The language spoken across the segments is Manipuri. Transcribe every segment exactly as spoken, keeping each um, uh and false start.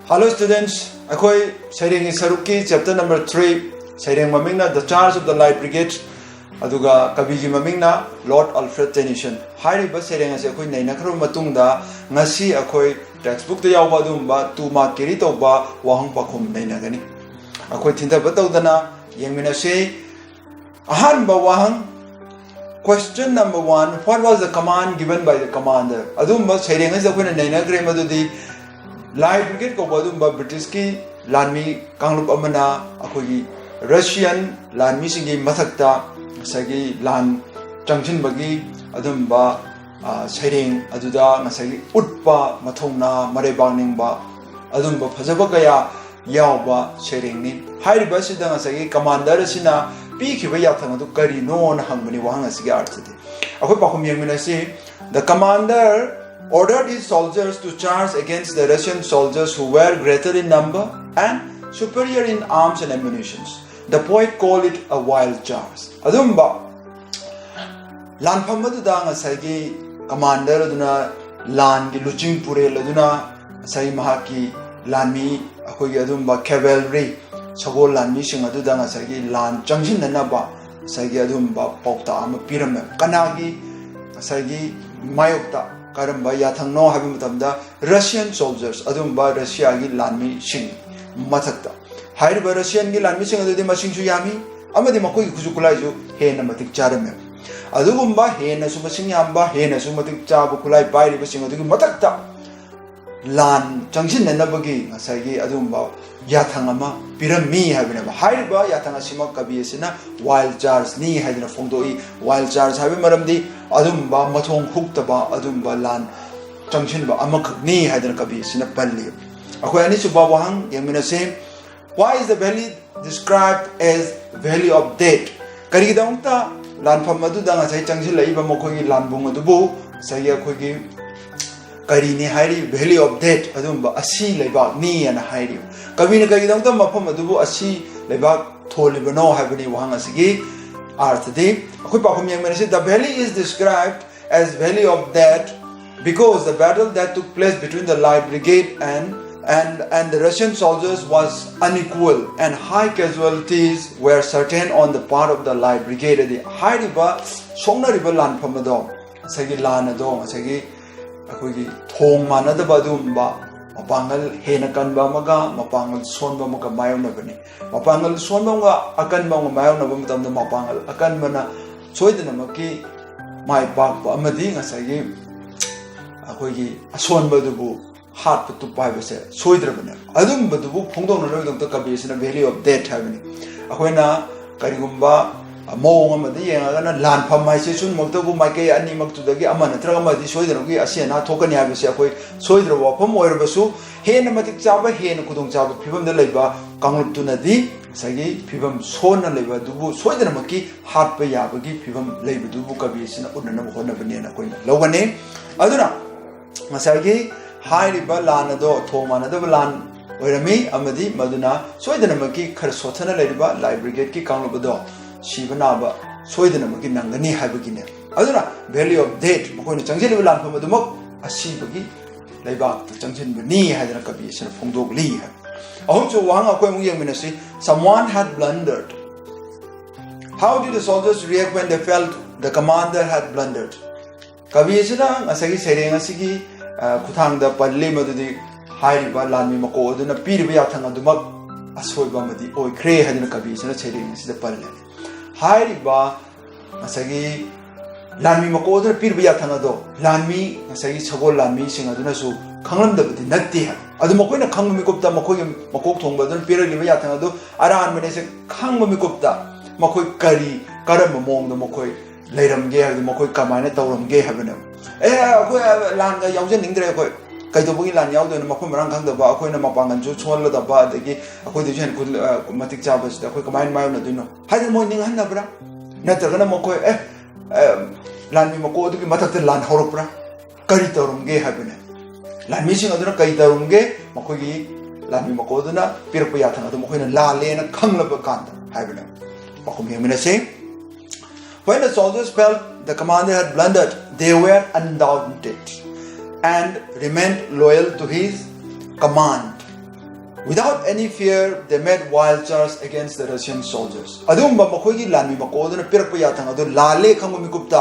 Hello students, ꯑꯩꯈꯣꯏ ꯁꯩꯔꯦꯡꯒꯤ ꯁꯔꯨꯛꯀꯤ chapter number three, ꯁꯩꯔꯦꯡ ꯃꯃꯤꯡꯅ The Charge of the Light Brigade, ꯑꯗꯨꯒ ꯀꯕꯤꯒꯤ ꯃꯃꯤꯡꯅ Lord Alfred Tennyson꯫ ꯍꯥꯏꯔꯤꯕ ꯁꯩꯔꯦꯡ ꯑꯁꯤ ꯑꯩꯈꯣꯏ ꯅꯩꯅꯈ꯭ꯔꯕ ꯃꯇꯨꯡꯗ, ꯉꯁꯤ ꯑꯩꯈꯣꯏ textbookꯇ ꯌꯥꯎꯕ ꯑꯗꯨꯒꯨꯝꯕ two mark carry ꯇꯧꯕ ꯋꯥꯍꯪ ꯄꯥꯎꯈꯨꯝ ꯅꯩꯅꯒꯅꯤ꯫ ꯑꯩꯈꯣꯏ ꯊꯤꯟꯊꯕ ꯇꯧꯗꯅ ꯌꯦꯡꯃꯤꯟꯅꯁꯤ꯫ ꯑꯍꯥꯟꯕ ꯋꯥꯍꯪ, question number one, what was the command given by the commander? ꯑꯗꯨꯒꯨꯝꯕ ꯁꯩꯔꯦꯡ ꯑꯁꯤꯗ ꯑꯩꯈꯣꯏꯅ ꯅꯩꯅꯈ꯭ꯔꯦ, ꯃꯗꯨꯗꯤ Light Brigade ꯀꯧꯕ ꯑꯗꯨꯒꯨꯝꯕ ꯕ꯭ꯔꯤꯇꯤꯁꯀꯤ ꯂꯥꯟꯃꯤ ꯀꯥꯡꯂꯨꯞ ꯑꯃꯅ ꯑꯩꯈꯣꯏꯒꯤ ꯔꯁꯤꯌꯟ ꯂꯥꯟꯃꯤꯁꯤꯡꯒꯤ ꯃꯊꯛꯇ ꯉꯁꯥꯏꯒꯤ ꯂꯥꯟ ꯆꯪꯁꯤꯟꯕꯒꯤ ꯑꯗꯨꯒꯨꯝꯕ, ꯑ, ꯁꯩꯔꯦꯡ ꯑꯗꯨꯗ ꯉꯁꯥꯏꯒꯤ ꯎꯠꯄ ꯃꯊꯧꯅꯥ, ꯃꯔꯩꯕꯥꯛ ꯅꯤꯡꯕ, ꯑꯗꯨꯒꯨꯝꯕ ꯐꯖꯕ ꯀꯌꯥ ꯌꯥꯎꯕ ꯁꯩꯔꯦꯡꯅꯤ꯫ ꯍꯥꯏꯔꯤꯕ ꯑꯁꯤꯗ ꯉꯁꯥꯏꯒꯤ commander ꯑꯁꯤꯅ ꯄꯤꯈꯤꯕ ꯌꯥꯊꯪ ꯑꯗꯨ ꯀꯔꯤꯅꯣꯅ ꯍꯪꯕꯅꯤ ꯋꯥꯍꯪ ꯑꯁꯤꯒꯤ ꯑꯥꯔꯊꯗꯤ꯫ ꯑꯩꯈꯣꯏ ꯄꯥꯎꯈꯨꯝ ꯌꯦꯡꯃꯤꯟꯅꯁꯤ꯫ The commander ordered his soldiers to charge against the Russian soldiers who were greater in number and superior in arms and ammunitions. The poet called it a wild charge. ꯑꯗꯨꯝꯕ ꯂꯥꯟꯐꯝ ꯑꯗꯨꯗ ꯉꯁꯥꯏꯒꯤ commander ꯑꯗꯨꯅ ꯂꯥꯟꯒꯤ ꯂꯨꯆꯤꯡ ꯄꯨꯔꯦꯜ ꯑꯗꯨꯅ ꯉꯁꯥꯏ ꯃꯍꯥꯛꯀꯤ ꯂꯥꯟꯃꯤ, ꯑꯩꯈꯣꯏꯒꯤ ꯑꯗꯨꯝꯕ cavalry, ꯁꯒꯣꯜ ꯂꯥꯟꯃꯤꯁꯤꯡ ꯑꯗꯨꯗ ꯉꯁꯥꯏꯒꯤ ꯂꯥꯟ ꯆꯪꯁꯤꯟꯅꯅꯕ ꯉꯁꯥꯏꯒꯤ ꯑꯗꯨꯝꯕ ꯄꯥꯎꯇꯥꯛ ꯑꯃ ꯄꯤꯔꯝꯃꯦ꯫ ꯀꯅꯥꯒꯤ ꯉꯁꯥꯏꯒꯤ ꯃꯥꯌꯣꯛꯇ, ꯀꯔꯝꯕ ꯌꯥꯊꯪꯅꯣ ꯍꯥꯏꯕ ꯃꯇꯝꯗ Russian soldiers, ꯑꯗꯨꯝꯕ ꯔꯁꯤꯌꯥꯒꯤ ꯂꯥꯟꯃꯤꯁꯤꯡ ꯃꯊꯛꯇ꯫ ꯍꯥꯏꯔꯤꯕ ꯔꯁꯤꯌꯟꯒꯤ ꯂꯥꯟꯃꯤꯁꯤꯡ ꯑꯗꯨꯗꯤ ꯃꯁꯤꯡꯁꯨ ꯌꯥꯝꯃꯤ ꯑꯃꯗꯤ ꯃꯈꯣꯏꯒꯤ ꯈꯨꯠꯁꯨ ꯈꯨꯠꯂꯥꯏꯁꯨ ꯍꯦꯟꯅ ꯃꯇꯤꯛ ꯆꯥꯔꯝꯃꯦ꯫ ꯑꯗꯨꯒꯨꯝꯕ ꯍꯦꯟꯅꯁꯨ ꯃꯁꯤꯡ ꯌꯥꯝꯕ, ꯍꯦꯟꯅꯁꯨ ꯃꯇꯤꯛ ꯆꯥꯕ ꯈꯨꯠꯂꯥꯏ ꯄꯥꯏꯔꯤꯕꯁꯤꯡ ꯑꯗꯨꯒꯤ ꯃꯊꯛꯇ ꯂꯥꯟ ꯆꯪꯁꯤꯟꯅꯅꯕꯒꯤ ꯉꯁꯥꯏꯒꯤ ꯑꯗꯨꯒꯨꯝꯕ ꯌꯥꯊꯪ ꯑꯃ ꯄꯤꯔꯝꯃꯤ ꯍꯥꯏꯕꯅꯦꯕ꯫ ꯍꯥꯏꯔꯤꯕ ꯌꯥꯊꯪ ꯑꯁꯤꯃꯛ ꯀꯕꯤ ꯑꯁꯤꯅ wild chargeꯅꯤ ꯍꯥꯏꯗꯅ ꯐꯣꯡꯗꯣꯛꯏ꯫ Wild charge ꯍꯥꯏꯕꯒꯤ ꯃꯔꯝꯗꯤ ꯑꯗꯨꯒꯨꯝꯕ ꯃꯊꯣꯡ ꯍꯨꯛꯇꯕ ꯑꯗꯨꯒꯨꯝꯕ ꯂꯥꯟ ꯆꯪꯁꯤꯟꯕ ꯑꯃꯈꯛꯅꯤ ꯍꯥꯏꯗꯅ ꯀꯕꯤ ꯑꯁꯤꯅ ꯄꯜꯂꯤ꯫ ꯑꯩꯈꯣꯏ ꯑꯅꯤꯁꯨꯕ ꯋꯥꯍꯪ ꯌꯦꯡꯃꯤꯟꯅꯁꯤ꯫ Why is the valley described as Valley of Death? ꯀꯔꯤꯒꯤꯗꯃꯛꯇ ꯂꯥꯟꯐꯝ ꯑꯗꯨꯗ ꯉꯁꯥꯏ ꯆꯪꯁꯤꯜꯂꯛꯏꯕ ꯃꯈꯣꯏꯒꯤ ꯂꯥꯟꯕꯨꯡ ꯑꯗꯨꯕꯨ ꯉꯁꯥꯏꯒꯤ ꯑꯩꯈꯣꯏꯒꯤ ꯀꯔꯤꯅꯤ ꯍꯥꯏꯔꯤ? Valley of Death, ꯑꯗꯨꯒꯨꯝꯕ ꯑꯁꯤ ꯂꯩꯕꯥꯛꯅꯤ ꯍꯥꯏꯅ ꯍꯥꯏꯔꯤꯕ꯫ ꯀꯕꯤꯅ ꯀꯔꯤꯒꯤꯗꯃꯛꯇ ꯃꯐꯝ ꯑꯗꯨꯕꯨ ꯑꯁꯤ ꯂꯩꯕꯥꯛ ꯊꯣꯜꯂꯤꯕꯅꯣ ꯍꯥꯏꯕꯅꯤ ꯋꯥꯍꯪ ꯑꯁꯤꯒꯤ ꯑꯥꯔꯊꯗꯤ꯫ ꯑꯩꯈꯣꯏ ꯄꯥꯎꯈꯨꯝ ꯌꯦꯡꯃꯤꯟꯅꯁꯤ꯫ The valley is described as Valley of Death because the battle that took place between the Light Brigade and And, and the Russian soldiers was unequal and high casualties were certain on the part of the Light Brigade. ꯍꯥꯏꯗꯤ ꯍꯥꯏꯔꯤꯕ ꯁꯣꯛꯅꯔꯤꯕ ꯂꯥꯟꯐꯝ ꯑꯗꯣ ꯉꯁꯥꯏꯒꯤ ꯂꯥꯟ ꯑꯗꯣ ꯉꯁꯥꯏꯒꯤ ꯑꯩꯈꯣꯏꯒꯤ ꯊꯣꯡ ꯃꯥꯟꯅꯗꯕ ꯑꯗꯨꯒꯨꯝꯕ ꯃꯄꯥꯡꯒꯜ ꯍꯦꯟꯅ ꯀꯟꯕ ꯑꯃꯒ ꯃꯄꯥꯡꯒꯜ ꯁꯣꯟꯕ ꯑꯃꯒ ꯃꯥꯌꯣꯛꯅꯕꯅꯤ꯫ ꯃꯄꯥꯡꯒꯜ ꯁꯣꯟꯕ ꯑꯃꯒ ꯑꯀꯟꯕ ꯑꯃꯒ ꯃꯥꯌꯣꯛꯅꯕ ꯃꯇꯝꯗ ꯃꯄꯥꯡꯒꯜ ꯑꯀꯟꯕꯅ ꯁꯣꯏꯗꯅꯃꯛꯀꯤ ꯃꯥꯏ ꯄꯥꯛꯄ ꯑꯃꯗꯤ ꯉꯁꯥꯏꯒꯤ ꯑꯩꯈꯣꯏꯒꯤ ꯑꯁꯣꯟꯕꯗꯨꯕꯨ ꯍꯥꯠꯄ ꯇꯨꯞꯄ ꯍꯥꯏꯕꯁꯦ ꯁꯣꯏꯗ꯭ꯔꯕꯅꯦ꯫ ꯑꯗꯨꯝꯕꯗꯨꯕꯨ ꯐꯣꯡꯗꯣꯛꯅꯅꯕꯒꯤꯗꯃꯛꯇ ꯀꯕꯤ ꯑꯁꯤꯅ Valley of Death ꯍꯥꯏꯕꯅꯤ꯫ ꯑꯩꯈꯣꯏꯅ ꯃꯑꯣꯡ ꯑꯃꯗ ꯌꯦꯡꯉꯒꯅ ꯂꯥꯟꯐꯝ ꯍꯥꯏꯁꯦ ꯁꯨꯝꯃꯛꯇꯕꯨ ꯃꯥꯏꯀꯩ ꯑꯅꯤꯃꯛꯇꯨꯗꯒꯤ ꯑꯃ ꯅꯠꯇ꯭ꯔꯒ ꯑꯃꯗꯤ ꯁꯣꯏꯗꯅꯃꯛꯀꯤ ꯑꯁꯤ ꯑꯅꯥ ꯊꯣꯛꯀꯅꯤ ꯍꯥꯏꯕꯁꯦ ꯑꯩꯈꯣꯏ ꯁꯣꯏꯗ꯭ꯔꯕ ꯋꯥꯐꯝ ꯑꯣꯏꯔꯕꯁꯨ, ꯍꯦꯟꯅ ꯃꯇꯤꯛ ꯆꯥꯕ, ꯍꯦꯟꯅ ꯈꯨꯗꯣꯡꯆꯥꯕ ꯐꯤꯕꯝꯗ ꯂꯩꯕ ꯀꯥꯡꯂꯨꯞꯇꯨꯅꯗꯤ ꯉꯁꯥꯏꯒꯤ ꯐꯤꯕꯝ ꯁꯣꯟꯅ ꯂꯩꯕ ꯑꯗꯨꯕꯨ ꯁꯣꯏꯗꯅꯃꯛꯀꯤ ꯍꯥꯠꯄ ꯌꯥꯕꯒꯤ ꯐꯤꯕꯝ ꯂꯩꯕꯗꯨꯕꯨ ꯀꯕꯤ ꯑꯁꯤꯅ ꯎꯠꯅꯅꯕ ꯍꯣꯠꯅꯕꯅꯦꯅ ꯑꯩꯈꯣꯏꯅ ꯂꯧꯒꯅꯤ꯫ ꯑꯗꯨꯅ ꯉꯁꯥꯏꯒꯤ ꯍꯥꯏꯔꯤꯕ ꯂꯥꯟ ꯑꯗꯣ, ꯊꯣꯡ ꯃꯥꯟꯅꯗꯕ ꯂꯥꯟ ꯑꯣꯏꯔꯝꯃꯤ ꯑꯃꯗꯤ ꯃꯗꯨꯅ ꯁꯣꯏꯗꯅꯃꯛꯀꯤ ꯈꯔ ꯁꯣꯠꯊꯅ ꯂꯩꯔꯤꯕ Light Brigade ꯀꯤ ꯀꯥꯡꯂꯨꯞ ꯑꯗꯣ ꯁꯤꯕ ꯅꯥꯕ ꯁꯣꯏꯗꯅꯃꯛꯀꯤ ꯅꯪꯒꯅꯤ ꯍꯥꯏꯕꯒꯤꯅꯦ꯫ ꯑꯗꯨꯅ Valley of Death, ꯃꯈꯣꯏꯅ ꯆꯪꯁꯤꯜꯂꯤꯕ ꯂꯥꯟꯐꯝ ꯑꯗꯨꯃꯛ ꯑꯁꯤꯕꯒꯤ ꯂꯩꯕꯥꯛꯇ ꯆꯪꯁꯤꯟꯕꯅꯤ ꯍꯥꯏꯗꯅ ꯀꯕꯤ ꯑꯁꯤꯅ ꯐꯣꯡꯗꯣꯛꯂꯤ ꯍꯥꯏ꯫ ꯑꯍꯨꯝꯁꯨꯕ ꯋꯥꯍꯪ ꯑꯩꯈꯣꯏ ꯑꯃꯨꯛ ꯌꯦꯡꯃꯤꯟꯅꯁꯤ꯫ Someone had blundered. How did the soldiers react when they felt the commander had blundered? ꯀꯕꯤ ꯑꯁꯤꯅ ꯉꯁꯥꯏꯒꯤ ꯁꯩꯔꯦꯡ ꯑꯁꯤꯒꯤ, ꯑ, ꯈꯨꯠꯊꯥꯡꯗ ꯄꯜꯂꯤ ꯃꯗꯨꯗꯤ ꯍꯥꯏꯔꯤꯕ ꯂꯥꯟꯃꯤ ꯃꯀꯣꯛ ꯑꯗꯨꯅ ꯄꯤꯔꯤꯕ ꯌꯥꯊꯪ ꯑꯗꯨꯃꯛ ꯑꯁꯣꯏꯕ ꯑꯃꯗꯤ ꯑꯣꯏꯈ꯭ꯔꯦ ꯍꯥꯏꯗꯨꯅ ꯀꯕꯤ ꯑꯁꯤꯅ ꯁꯩꯔꯦꯡ ꯑꯁꯤꯗ ꯄꯜꯂꯦ꯫ ꯍꯥꯏꯔꯤꯕ ꯉꯁꯥꯏꯒꯤ ꯂꯥꯟꯃꯤ ꯃꯀꯣꯛ ꯑꯗꯨꯅ ꯄꯤꯔꯤꯕ ꯌꯥꯊꯪ ꯑꯗꯣ ꯂꯥꯟꯃꯤ, ꯉꯁꯥꯏꯒꯤ ꯁꯒꯣꯜ ꯂꯥꯟꯃꯤꯁꯤꯡ ꯑꯗꯨꯅꯁꯨ ꯈꯪꯂꯝꯗꯕꯗꯤ ꯅꯠꯇꯦ ꯍꯥꯏ꯫ ꯑꯗꯨ ꯃꯈꯣꯏꯅ ꯈꯪꯕ ꯃꯤꯀꯨꯞꯇ ꯃꯈꯣꯏꯒꯤ ꯃꯀꯣꯛ ꯊꯣꯡꯕ ꯑꯗꯨꯅ ꯄꯤꯔꯛꯂꯤꯕ ꯌꯥꯊꯪ ꯑꯗꯨ ꯑꯔꯥꯟꯕꯅꯦꯁꯦ ꯈꯪꯕ ꯃꯤꯀꯨꯞꯇ ꯃꯈꯣꯏ ꯀꯔꯤ, ꯀꯔꯝꯕ ꯃꯑꯣꯡꯗ ꯃꯈꯣꯏ ꯂꯩꯔꯝꯒꯦ ꯍꯥꯏꯕꯗꯨ, ꯃꯈꯣꯏ ꯀꯃꯥꯏꯅ ꯇꯧꯔꯝꯒꯦ ꯍꯥꯏꯕꯅꯦꯕ꯫ "ꯑꯦ, ꯑꯩꯈꯣꯏ ꯂꯥꯟꯒ ꯌꯥꯎꯖꯅꯤꯡꯗ꯭ꯔꯦ, ꯑꯩꯈꯣꯏ ꯀꯩꯗꯧꯕꯒꯤ ꯂꯥꯟ ꯌꯥꯎꯗꯣꯏꯅꯣ? ꯃꯐꯝ ꯃꯔꯥꯡ ꯈꯪꯗꯕ, ꯑꯩꯈꯣꯏꯅ ꯃꯄꯥꯡꯒꯜꯁꯨ ꯁꯣꯜꯂꯗꯕ, ꯑꯗꯒꯤ ꯑꯩꯈꯣꯏꯗꯁꯨ ꯍꯦꯟꯅ ꯈꯨ-, ꯑ, ꯃꯇꯤꯛ ꯆꯥꯕꯁꯤꯗ ꯑꯩꯈꯣꯏ ꯀꯃꯥꯏꯅ ꯃꯥꯌꯣꯛꯅꯗꯣꯏꯅꯣ?" ꯍꯥꯏꯗꯅ ꯃꯣꯏ ꯅꯤꯡꯍꯟꯅꯕ꯭ꯔꯥ? ꯅꯠꯇ꯭ꯔꯒꯅ ꯃꯈꯣꯏ, "ꯑꯦ, ꯑ, ꯂꯥꯟꯃꯤ ꯃꯀꯣꯛ ꯑꯗꯨꯒꯤ ꯃꯊꯛꯇ ꯂꯥꯟ ꯍꯧꯔꯛꯄ꯭ꯔꯥ?" ꯀꯔꯤ ꯇꯧꯔꯝꯒꯦ ꯍꯥꯏꯕꯅꯦ꯫ ꯂꯥꯟꯃꯤꯁꯤꯡ ꯑꯗꯨꯅ ꯀꯔꯤ ꯇꯧꯔꯝꯒꯦ? ꯃꯈꯣꯏꯒꯤ ꯂꯥꯟꯃꯤ ꯃꯀꯣꯛ ꯑꯗꯨꯅ ꯄꯤꯔꯛꯄ ꯌꯥꯊꯪ ꯑꯗꯨ ꯃꯈꯣꯏꯅ ꯂꯥꯜꯂꯦꯅ ꯈꯪꯂꯕ ꯀꯥꯟꯗ ꯍꯥꯏꯕꯅꯦ꯫ ꯄꯥꯎꯈꯨꯝ ꯌꯦꯡꯃꯤꯟꯅꯁꯤ꯫ When the soldiers felt the commander had blundered, they were undaunted and remained loyal to his command. Without any fear, they made wild charge against the Russian soldiers. ꯑꯗꯨꯒꯨꯝꯕ ꯃꯈꯣꯏꯒꯤ ꯂꯥꯟꯃꯤ ꯃꯀꯣꯛ ꯑꯗꯨꯅ ꯄꯤꯔꯛꯄ ꯌꯥꯊꯪ ꯑꯗꯨ ꯂꯥꯜꯂꯦ ꯈꯪꯕ ꯃꯤꯀꯨꯞꯇ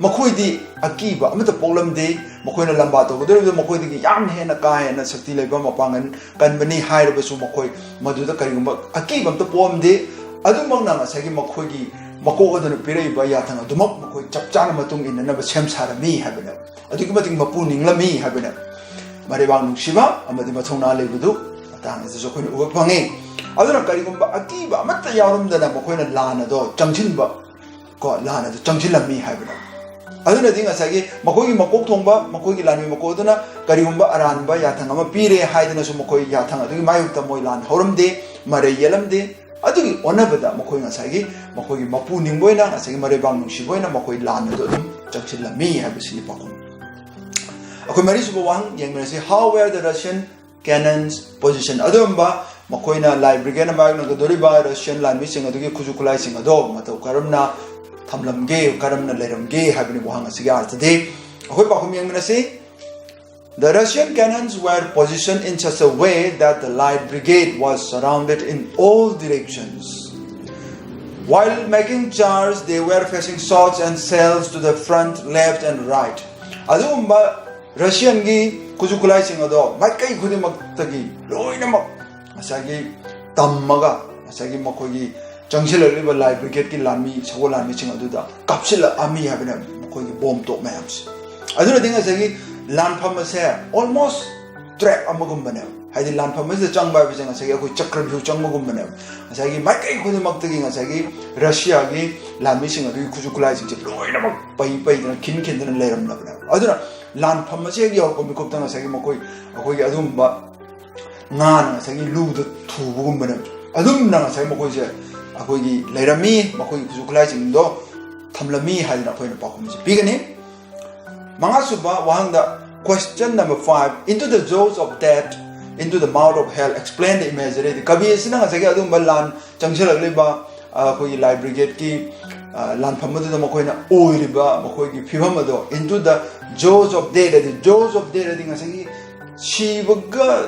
ꯃꯈꯣꯏꯗꯤ ꯑꯀꯤꯕ ꯑꯃꯠꯇ ꯄꯣꯛꯂꯝꯗꯦ꯫ ꯃꯈꯣꯏꯅ ꯂꯝꯕꯥ ꯇꯧꯒꯗꯧꯔꯤꯕꯗꯨ ꯃꯈꯣꯏꯗꯒꯤ ꯌꯥꯝꯅ ꯍꯦꯟꯅ ꯀꯥ ꯍꯦꯟꯅ ꯁꯛꯇꯤ ꯂꯩꯕ, ꯃꯄꯥꯡꯒꯜ ꯀꯟꯕꯅꯤ ꯍꯥꯏꯔꯕꯁꯨ ꯃꯈꯣꯏ ꯃꯗꯨꯗ ꯀꯔꯤꯒꯨꯝꯕ ꯑꯀꯤꯕ ꯑꯃꯠꯇ ꯄꯣꯛꯑꯝꯗꯦ꯫ ꯑꯗꯨꯃꯛꯅ ꯉꯁꯥꯏꯒꯤ ꯃꯈꯣꯏꯒꯤ ꯃꯀꯣꯛ ꯑꯗꯨꯅ ꯄꯤꯔꯛꯏꯕ ꯌꯥꯊꯪ ꯑꯗꯨꯃꯛ ꯃꯈꯣꯏ ꯆꯞ ꯆꯥꯅ ꯃꯇꯨꯡ ꯏꯟꯅꯅꯕ ꯁꯦꯝ ꯁꯥꯔꯝꯃꯤ ꯍꯥꯏꯕꯅꯦꯕ꯫ ꯑꯗꯨꯛꯀꯤ ꯃꯇꯤꯛ ꯃꯄꯨ ꯅꯤꯡꯂꯝꯃꯤ ꯍꯥꯏꯕꯅꯦꯕ꯫ ꯃꯔꯩꯕꯥꯛ ꯅꯨꯡꯁꯤꯕ ꯑꯃꯗꯤ ꯃꯊꯧꯅꯥ ꯂꯩꯕꯗꯨ ꯃꯇꯥꯡ ꯑꯁꯤꯁꯨ ꯑꯩꯈꯣꯏꯅ ꯎꯕ ꯐꯪꯉꯤ꯫ ꯑꯗꯨꯅ ꯀꯔꯤꯒꯨꯝꯕ ꯑꯀꯤꯕ ꯑꯃꯠꯇ ꯌꯥꯎꯔꯝꯗꯅ ꯃꯈꯣꯏꯅ ꯂꯥꯟ ꯑꯗꯣ ꯆꯪꯁꯤꯟꯕ, ꯀꯣ, ꯂꯥꯟ ꯑꯗꯨ ꯆꯪꯁꯤꯜꯂꯝꯃꯤ ꯍꯥꯏꯕꯅꯦꯕ꯫ ꯑꯗꯨꯅꯗꯤ ꯉꯁꯥꯏꯒꯤ ꯃꯈꯣꯏꯒꯤ ꯃꯀꯣꯛ ꯊꯣꯡꯕ, ꯃꯈꯣꯏꯒꯤ ꯂꯥꯟꯃꯤ ꯃꯀꯣꯛ ꯑꯗꯨꯅ ꯀꯔꯤꯒꯨꯝꯕ ꯑꯔꯥꯟꯕ ꯌꯥꯊꯪ ꯑꯃ ꯄꯤꯔꯦ ꯍꯥꯏꯗꯅꯁꯨ ꯃꯈꯣꯏ ꯌꯥꯊꯪ ꯑꯗꯨꯒꯤ ꯃꯥꯌꯣꯛꯇ ꯃꯣꯏ ꯂꯥꯟ ꯍꯧꯔꯝꯗꯦ, ꯃꯔꯩ ꯌꯦꯠꯂꯝꯗꯦ꯫ ꯑꯗꯨꯒꯤ ꯑꯣꯟꯅꯕꯗ ꯃꯈꯣꯏ ꯉꯁꯥꯏꯒꯤ ꯃꯈꯣꯏꯒꯤ ꯃꯄꯨ ꯅꯤꯡꯕ ꯑꯣꯏꯅ, ꯉꯁꯥꯏꯒꯤ ꯃꯔꯩꯕꯥꯛ ꯅꯨꯡꯁꯤꯕ ꯑꯣꯏꯅ ꯃꯈꯣꯏ ꯂꯥꯟ ꯑꯗꯨ ꯑꯗꯨꯝ ꯆꯪꯁꯤꯜꯂꯝꯃꯤ ꯍꯥꯏꯕꯁꯤꯒꯤ ꯄꯥꯎꯈꯨꯝ꯫ ꯑꯩꯈꯣꯏ ꯃꯔꯤꯁꯨꯕ ꯋꯥꯍꯪ ꯌꯦꯡꯃꯤꯟꯅꯁꯤ꯫ How were the Russian cannons positioned? ꯑꯗꯨꯒꯨꯝꯕ ꯃꯈꯣꯏꯅ ꯂꯥꯏ ꯕ꯭ꯔꯤꯒꯦꯗꯅ ꯃꯥꯌꯣꯛꯅꯒꯗꯧꯔꯤꯕ ꯔꯁꯤꯌꯟ ꯂꯥꯟꯃꯤꯁꯤꯡ ꯑꯗꯨꯒꯤ ꯈꯨꯠꯁꯨ ꯈꯨꯠꯂꯥꯏꯁꯤꯡ ꯑꯗꯣ ꯃꯇꯧ ꯀꯔꯝꯅ ꯊꯝꯂꯝꯒꯦ, ꯀꯔꯝꯅ ꯂꯩꯔꯝꯒꯦ ꯍꯥꯏꯕꯅꯤ ꯋꯥꯍꯪ ꯑꯁꯤꯒꯤ ꯑꯥꯔꯊꯗꯤ꯫ ꯑꯩꯈꯣꯏ ꯄꯥꯎꯈꯨꯝ ꯌꯦꯡꯃꯤꯟꯅꯁꯤ꯫ The Russian cannons were positioned in such a way that the light brigade was surrounded in all directions. While making charge, they were facing shots and shells to the front, left and right. ꯑꯗꯨꯒꯨꯝꯕ ꯔꯁꯤꯌꯟꯒꯤ ꯈꯨꯠꯁꯨ ꯈꯨꯠꯂꯥꯏꯁꯤꯡ ꯑꯗꯣ ꯃꯥꯏꯀꯩ ꯈꯨꯗꯤꯡꯃꯛꯇꯒꯤ ꯂꯣꯏꯅꯃꯛ ꯉꯁꯥꯏꯒꯤ ꯇꯝꯃꯒ ꯉꯁꯥꯏꯒꯤ ꯃꯈꯣꯏꯒꯤ ꯆꯪꯁꯤꯜꯂꯛꯂꯤꯕ ꯂꯥꯏ ꯕ꯭ꯔꯤꯒꯦꯗꯀꯤ ꯂꯥꯟꯃꯤ, ꯁꯒꯣꯜ ꯂꯥꯟꯃꯤꯁꯤꯡ ꯑꯗꯨꯗ ꯀꯥꯞꯁꯤꯜꯂꯛꯑꯝꯃꯤ ꯍꯥꯏꯕꯅꯦ, ꯃꯈꯣꯏꯒꯤ ꯕꯣꯝ ꯇꯣꯞ ꯃꯌꯥꯝꯁꯦ꯫ ꯑꯗꯨꯅꯗꯤ ꯉꯁꯥꯏꯒꯤ ꯂꯥꯟꯐꯝ ꯑꯁꯦ almost trap ꯑꯃꯒꯨꯝꯕꯅꯦꯕ꯫ ꯍꯥꯏꯗꯤ ꯂꯥꯟꯐꯝ ꯑꯁꯤꯗ ꯆꯪꯕ ꯍꯥꯏꯕꯁꯦ ꯉꯁꯥꯏꯒꯤ ꯑꯩꯈꯣꯏ ꯆꯀ꯭ꯔꯚ꯭ꯌꯨꯍ ꯆꯪꯕꯒꯨꯝꯕꯅꯦꯕ꯫ ꯉꯁꯥꯏꯒꯤ ꯃꯥꯏꯀꯩ ꯈꯨꯗꯤꯡꯃꯛꯇꯒꯤ ꯉꯁꯥꯏꯒꯤ ꯔꯁꯤꯌꯥꯒꯤ ꯂꯥꯟꯃꯤꯁꯤꯡ ꯑꯗꯨꯒꯤ ꯈꯨꯠꯁꯨ ꯈꯨꯠꯂꯥꯏꯁꯤꯡꯁꯦ ꯂꯣꯏꯅꯃꯛ ꯄꯩ ꯄꯩꯗꯅ, ꯈꯤꯟ ꯈꯤꯟꯗꯅ ꯂꯩꯔꯝꯂꯕꯅꯦꯕ꯫ ꯑꯗꯨꯅ ꯂꯥꯟꯐꯝ ꯑꯁꯤ ꯍꯦꯛ ꯌꯧꯔꯛꯄ ꯃꯤꯀꯨꯞꯇ ꯉꯁꯥꯏꯒꯤ ꯃꯈꯣꯏ, ꯑꯩꯈꯣꯏꯒꯤ ꯑꯗꯨꯒꯨꯝꯕ ꯉꯥꯅ ꯉꯁꯥꯏꯒꯤ ꯂꯨꯗ ꯊꯨꯕꯒꯨꯝꯕꯅꯦꯕ꯫ ꯑꯗꯨꯝꯅ ꯉꯁꯥꯏ ꯃꯈꯣꯏꯁꯦ ꯑꯩꯈꯣꯏꯒꯤ ꯂꯩꯔꯝꯃꯤ, ꯃꯈꯣꯏꯒꯤ ꯈꯨꯠꯁꯨ ꯈꯨꯠꯂꯥꯏꯁꯤꯡꯗꯣ ꯊꯝꯂꯝꯃꯤ ꯍꯥꯏꯗꯅ ꯑꯩꯈꯣꯏꯅ ꯄꯥꯎꯈꯨꯝꯁꯦ ꯄꯤꯒꯅꯤ꯫ ꯃꯉꯥꯁꯨꯕ ꯋꯥꯍꯪꯗ, question number five, into the jaws of death, into the mouth of hell, explain the imagery꯫ ꯀꯕꯤ ꯑꯁꯤꯅ ꯉꯁꯥꯏꯒꯤ ꯑꯗꯨꯒꯨꯝꯕ ꯂꯥꯟ ꯆꯪꯁꯤꯜꯂꯛꯂꯤꯕ, ꯑ, ꯑꯩꯈꯣꯏꯒꯤ ꯂꯥꯏ ꯕ꯭ꯔꯤꯒꯦꯗꯀꯤ, ꯑ, ꯂꯥꯟꯐꯝ ꯑꯗꯨꯗ ꯃꯈꯣꯏꯅ ꯑꯣꯏꯔꯤꯕ ꯃꯈꯣꯏꯒꯤ ꯐꯤꯕꯝ ꯑꯗꯣ, into the jaws of death ꯍꯥꯏꯗꯤ, jaws of death ꯍꯥꯏꯗꯤ ꯉꯁꯥꯏꯒꯤ ꯁꯤꯕꯒ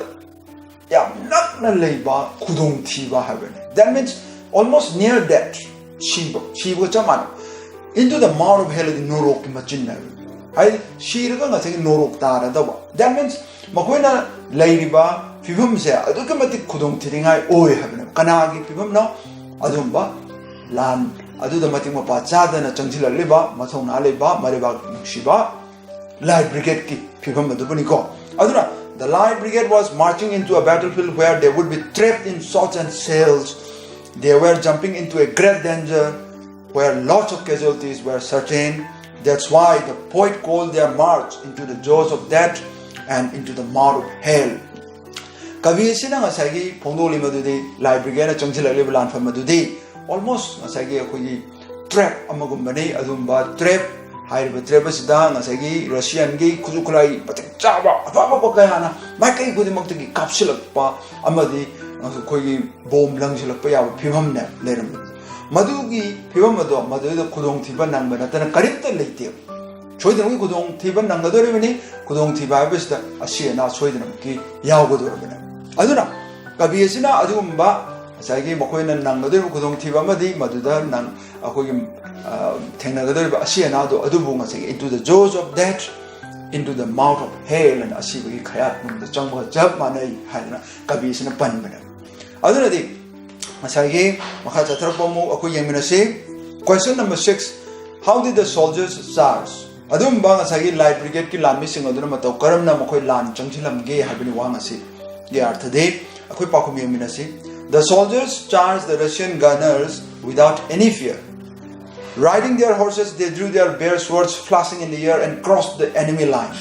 ꯌꯥꯝ ꯅꯛꯅ ꯂꯩꯕ ꯈꯨꯗꯣꯡꯊꯤꯕ ꯍꯥꯏꯕꯅꯤ꯫ That means almost near death. ꯁꯤꯕ, ꯁꯤꯕꯒ ꯆꯞ ꯃꯥꯟꯅꯩ꯫ Into the mouth of hell ꯍꯥꯏꯗꯤ ꯅꯣꯔꯣꯛꯀꯤ ꯃꯆꯤꯟ ꯍꯥꯏꯕꯅꯤ꯫ ꯍꯥꯏꯗꯤ ꯁꯤꯔꯒ ꯉꯁꯥꯏꯒꯤ ꯅꯣꯔꯣꯛ ꯇꯥꯔꯗꯧꯕ꯫ That means ꯃꯈꯣꯏꯅ ꯂꯩꯔꯤꯕ ꯐꯤꯕꯝꯁꯦ ꯑꯗꯨꯛꯀꯤ ꯃꯇꯤꯛ ꯈꯨꯗꯣꯡꯊꯤꯅꯤꯡꯉꯥꯏ ꯑꯣꯏ ꯍꯥꯏꯕꯅꯦꯕ꯫ ꯀꯅꯥꯒꯤ ꯐꯤꯕꯝꯅꯣ? ꯑꯗꯨꯝꯕ ꯂꯥꯟ ꯑꯗꯨꯗ ꯃꯇꯤꯛ ꯃꯄꯥ ꯆꯥꯗꯅ ꯆꯪꯁꯤꯜꯂꯛꯂꯤꯕ ꯃꯊꯧꯅꯥ ꯂꯩꯕ ꯃꯔꯩꯕꯥꯛ ꯅꯨꯡꯁꯤꯕ Light Brigadeꯀꯤ ꯐꯤꯕꯝ ꯑꯗꯨꯕꯨꯅꯤꯀꯣ꯫ ꯑꯗꯨꯅ the Light Brigade was marching into a battlefield where they would be trapped in shots and shells. They were jumping into a great danger where lots of casualties were certain. That's why the poet called their march into the jaws of death and into the mouth of hell. ꯀꯕꯤ ꯑꯁꯤꯅ ꯉꯁꯥꯏꯒꯤ ꯐꯣꯡꯗꯣꯛꯂꯤ ꯃꯗꯨꯗꯤ Light Brigadeꯅ ꯆꯪꯁꯤꯜꯂꯛꯂꯤꯕ ꯂꯥꯟꯐꯝ ꯑꯗꯨꯗꯤ almost ꯉꯁꯥꯏꯒꯤ ꯑꯩꯈꯣꯏꯒꯤ trap ꯑꯃꯒꯨꯝꯕꯅꯤ꯫ ꯑꯗꯨꯒꯨꯝꯕ trap, ꯍꯥꯏꯔꯤꯕ trap ꯑꯁꯤꯗ ꯉꯁꯥꯏꯒꯤ Russianꯒꯤ ꯈꯨꯠꯁꯨ ꯈꯨꯠꯂꯥꯏ ꯃꯇꯤꯛ ꯆꯥꯕ ꯑꯐ ꯑꯐꯕ ꯀꯌꯥꯅ ꯃꯥꯏꯀꯩ ꯈꯨꯗꯤꯡꯃꯛꯇꯒꯤ ꯀꯥꯞꯁꯤꯜꯂꯛꯄ ꯑꯃꯗꯤ ꯑꯩꯈꯣꯏꯒꯤ bomb ꯂꯪꯁꯤꯜꯂꯛꯄ ꯌꯥꯕ ꯐꯤꯕꯝꯅꯦ ꯂꯩꯔꯝꯕꯗꯣ꯫ ꯃꯗꯨꯒꯤ ꯐꯤꯕꯝ ꯑꯗꯣ ꯃꯗꯨꯗ ꯈꯨꯗꯣꯡꯊꯤꯕ ꯅꯪꯕ ꯅꯠꯇꯅ ꯀꯔꯤꯝꯇ ꯂꯩꯇꯦꯕ꯫ ꯁꯣꯏꯗꯅꯃꯛꯀꯤ ꯈꯨꯗꯣꯡꯊꯤꯕ ꯅꯪꯒꯗꯧꯔꯤꯕꯅꯤ꯫ ꯈꯨꯗꯣꯡꯊꯤꯕ ꯍꯥꯏꯕꯁꯤꯗ ꯑꯁꯤ ꯑꯅꯥ ꯁꯣꯏꯗꯅꯃꯛꯀꯤ ꯌꯥꯎꯒꯗꯧꯔꯤꯕꯅꯤ꯫ ꯑꯗꯨꯅ ꯀꯕꯤ ꯑꯁꯤꯅ ꯑꯗꯨꯒꯨꯝꯕ ꯉꯁꯥꯏꯒꯤ ꯃꯈꯣꯏꯅ ꯅꯪꯒꯗꯧꯔꯤꯕ ꯈꯨꯗꯣꯡꯊꯤꯕ ꯑꯃꯗꯤ ꯃꯗꯨꯗ ꯅꯪ ꯑꯩꯈꯣꯏꯒꯤ, ꯑ, ꯊꯦꯡꯅꯒꯗꯧꯔꯤꯕ ꯑꯁꯤ ꯑꯅꯥꯗꯣ ꯑꯗꯨꯕꯨ ꯉꯁꯥꯏꯒꯤ into the jaws of death, into the mouth of hell ꯍꯥꯏꯅ ꯑꯁꯤꯕꯒꯤ ꯈꯌꯥꯠ ꯃꯅꯨꯡꯗ ꯆꯪꯕꯒ ꯆꯞ ꯃꯥꯟꯅꯩ ꯍꯥꯏꯗꯅ ꯀꯕꯤ ꯑꯁꯤꯅ ꯄꯟꯕꯅꯦ꯫ ꯑꯗꯨꯅꯗꯤ ꯉꯁꯥꯏꯒꯤ ꯃꯈꯥ ꯆꯠꯊꯔꯛꯄ ꯑꯃꯨꯛ ꯑꯩꯈꯣꯏ ꯌꯦꯡꯃꯤꯟꯅꯁꯤ꯫ Question number six, how did the soldiers charge? ꯑꯗꯨꯒꯨꯝꯕ ꯉꯁꯥꯏꯒꯤ Light Brigadeꯀꯤ ꯂꯥꯟꯃꯤꯁꯤꯡ ꯑꯗꯨꯅ ꯃꯇꯧ ꯀꯔꯝꯅ ꯃꯈꯣꯏ ꯂꯥꯟ ꯆꯪꯁꯤꯜꯂꯝꯒꯦ ꯍꯥꯏꯕꯅꯤ ꯋꯥꯍꯪ ꯑꯁꯤꯒꯤ ꯑꯔꯊꯗꯤ꯫ ꯑꯩꯈꯣꯏ ꯄꯥꯎꯈꯨꯝ ꯌꯦꯡꯃꯤꯟꯅꯁꯤ꯫ The soldiers charged the Russian gunners without any fear. Riding their horses, they drew their bare swords flashing in the air and crossed the enemy line.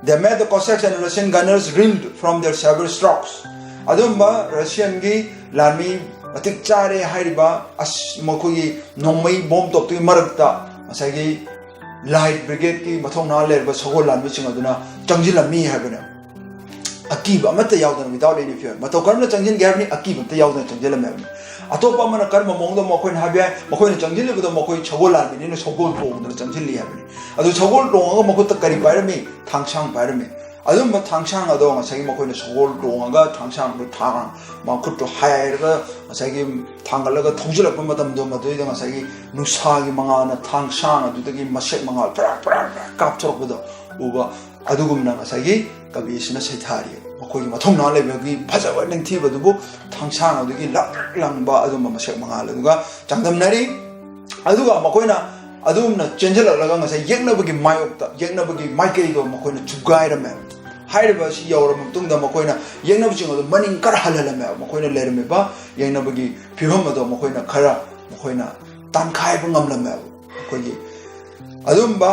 They made the Cossacks and Russian gunners reeled from their saber strokes. ꯑꯗꯨꯝꯕ Russianꯒꯤ ꯂꯥꯟꯃꯤ ꯃꯇꯤꯛ ꯆꯥꯔꯦ ꯍꯥꯏꯔꯤꯕ ꯑꯁ-, ꯃꯈꯣꯏꯒꯤ ꯅꯣꯡꯃꯩ bomb ꯇꯣꯞꯇꯨꯒꯤ ꯃꯔꯛꯇ ꯉꯁꯥꯏꯒꯤ Light Brigadeꯀꯤ ꯃꯊꯧꯅꯥ ꯂꯩꯔꯕ ꯁꯒꯣꯜ ꯂꯥꯟꯃꯤꯁꯤꯡ ꯑꯗꯨꯅ ꯆꯪꯁꯤꯜꯂꯝꯃꯤ ꯍꯥꯏꯕꯅꯦ꯫ ꯑꯀꯤꯕ ꯑꯃꯠꯇ ꯌꯥꯎꯗꯅ, without any fear꯫ ꯃꯇꯧ ꯀꯔꯝꯅ ꯆꯪꯁꯤꯟꯒꯦ ꯍꯥꯏꯕꯅꯤ? ꯑꯀꯤꯕ ꯑꯃꯠꯇ ꯌꯥꯎꯗꯅ ꯆꯪꯁꯤꯜꯂꯝꯃꯦ ꯍꯥꯏꯕꯅꯤ꯫ ꯑꯇꯣꯞꯄ ꯑꯃꯅ ꯀꯔꯝꯕ ꯃꯑꯣꯡꯗ ꯑꯃꯨꯛ ꯑꯩꯈꯣꯏꯅ ꯍꯥꯏꯕ ꯌꯥꯏ? ꯃꯈꯣꯏꯅ ꯆꯪꯁꯤꯜꯂꯤꯕꯗꯣ ꯃꯈꯣꯏ ꯁꯒꯣꯜ ꯂꯥꯟꯃꯤꯅꯤꯅ ꯁꯒꯣꯜ ꯇꯣꯡꯗꯅ ꯆꯪꯁꯤꯜꯂꯤ ꯍꯥꯏꯕꯅꯤ꯫ ꯑꯗꯨ ꯁꯒꯣꯜ ꯇꯣꯡꯉꯒ ꯃꯈꯨꯠꯇ ꯀꯔꯤ ꯄꯥꯏꯔꯝꯃꯤ? ꯊꯥꯡꯁꯥꯡ ꯄꯥꯏꯔꯝꯃꯤ꯫ ꯑꯗꯨꯝꯕ ꯊꯥꯡꯁꯥꯡ ꯑꯗꯣ ꯉꯁꯥꯏꯒꯤ ꯃꯈꯣꯏꯅ ꯁꯒꯣꯜ ꯇꯣꯡꯉꯒ ꯊꯥꯡꯁꯥꯡꯗꯣ ꯊꯥꯡ ꯃꯈꯨꯠꯇꯣ ꯍꯥꯏꯔꯒ ꯉꯁꯥꯏꯒꯤ ꯊꯥꯡꯒꯠꯂꯒ ꯊꯧꯖꯤꯜꯂꯛꯄ ꯃꯇꯝꯗꯣ, ꯃꯗꯨꯗꯩꯗ ꯉꯁꯥꯏꯒꯤ ꯅꯨꯡꯁꯥꯒꯤ ꯃꯉꯥꯜꯅ ꯊꯥꯡꯁꯥꯡ ꯑꯗꯨꯗꯒꯤ ꯃꯁꯦꯛ ꯃꯉꯥꯜ ꯄꯔꯥꯛ ꯄꯔꯥꯛ ꯄꯔꯥꯛ ꯀꯥꯞꯊꯣꯔꯛꯄꯗꯣ ꯎꯕ, ꯑꯗꯨꯒꯨꯝꯅ ꯉꯁꯥꯏꯒꯤ ꯀꯕꯤ ꯑꯁꯤꯅ ꯁꯩꯊꯥꯔꯤ꯫ ꯃꯈꯣꯏꯒꯤ ꯃꯊꯧꯅꯥ ꯂꯩꯕꯒꯤ ꯐꯖꯕ ꯅꯤꯡꯊꯤꯕꯗꯨꯕꯨ ꯊꯥꯡꯁꯥꯡ ꯑꯗꯨꯒꯤ ꯂꯪꯇ꯭ꯔꯤꯛ ꯂꯪꯕ ꯑꯗꯨꯝꯕ ꯃꯁꯦꯛ ꯃꯉꯥꯜ ꯑꯗꯨꯒ ꯆꯥꯡꯗꯝꯅꯔꯤ꯫ ꯑꯗꯨꯒ ꯃꯈꯣꯏꯅ ꯑꯗꯨꯝꯅ ꯆꯦꯟꯁꯤꯜꯂꯛꯂꯒ ꯉꯁꯥꯏ ꯌꯦꯛꯅꯕꯒꯤ ꯃꯥꯌꯣꯛꯇ, ꯌꯦꯛꯅꯕꯒꯤ ꯃꯥꯏꯀꯩꯗꯣ ꯃꯈꯣꯏꯅ ꯊꯨꯒꯥꯏꯔꯝꯃꯦ꯫ ꯍꯥꯏꯔꯤꯕ ꯑꯁꯤ ꯌꯧꯔꯕ ꯃꯇꯨꯡꯗ ꯃꯈꯣꯏꯅ ꯌꯦꯛꯅꯕꯁꯤꯡ ꯑꯗꯨ ꯃꯅꯤꯡ ꯈꯔ ꯍꯜꯍꯜꯂꯝꯃꯦ꯫ ꯃꯈꯣꯏꯅ ꯂꯩꯔꯝꯃꯤꯕ ꯌꯦꯛꯅꯕꯒꯤ ꯐꯤꯕꯝ ꯑꯗꯣ ꯃꯈꯣꯏꯅ ꯈꯔ, ꯃꯈꯣꯏꯅ ꯇꯥꯟꯈꯥꯏꯕ ꯉꯝꯂꯝꯃꯦ꯫ ꯑꯩꯈꯣꯏꯒꯤ ꯑꯗꯨꯝꯕ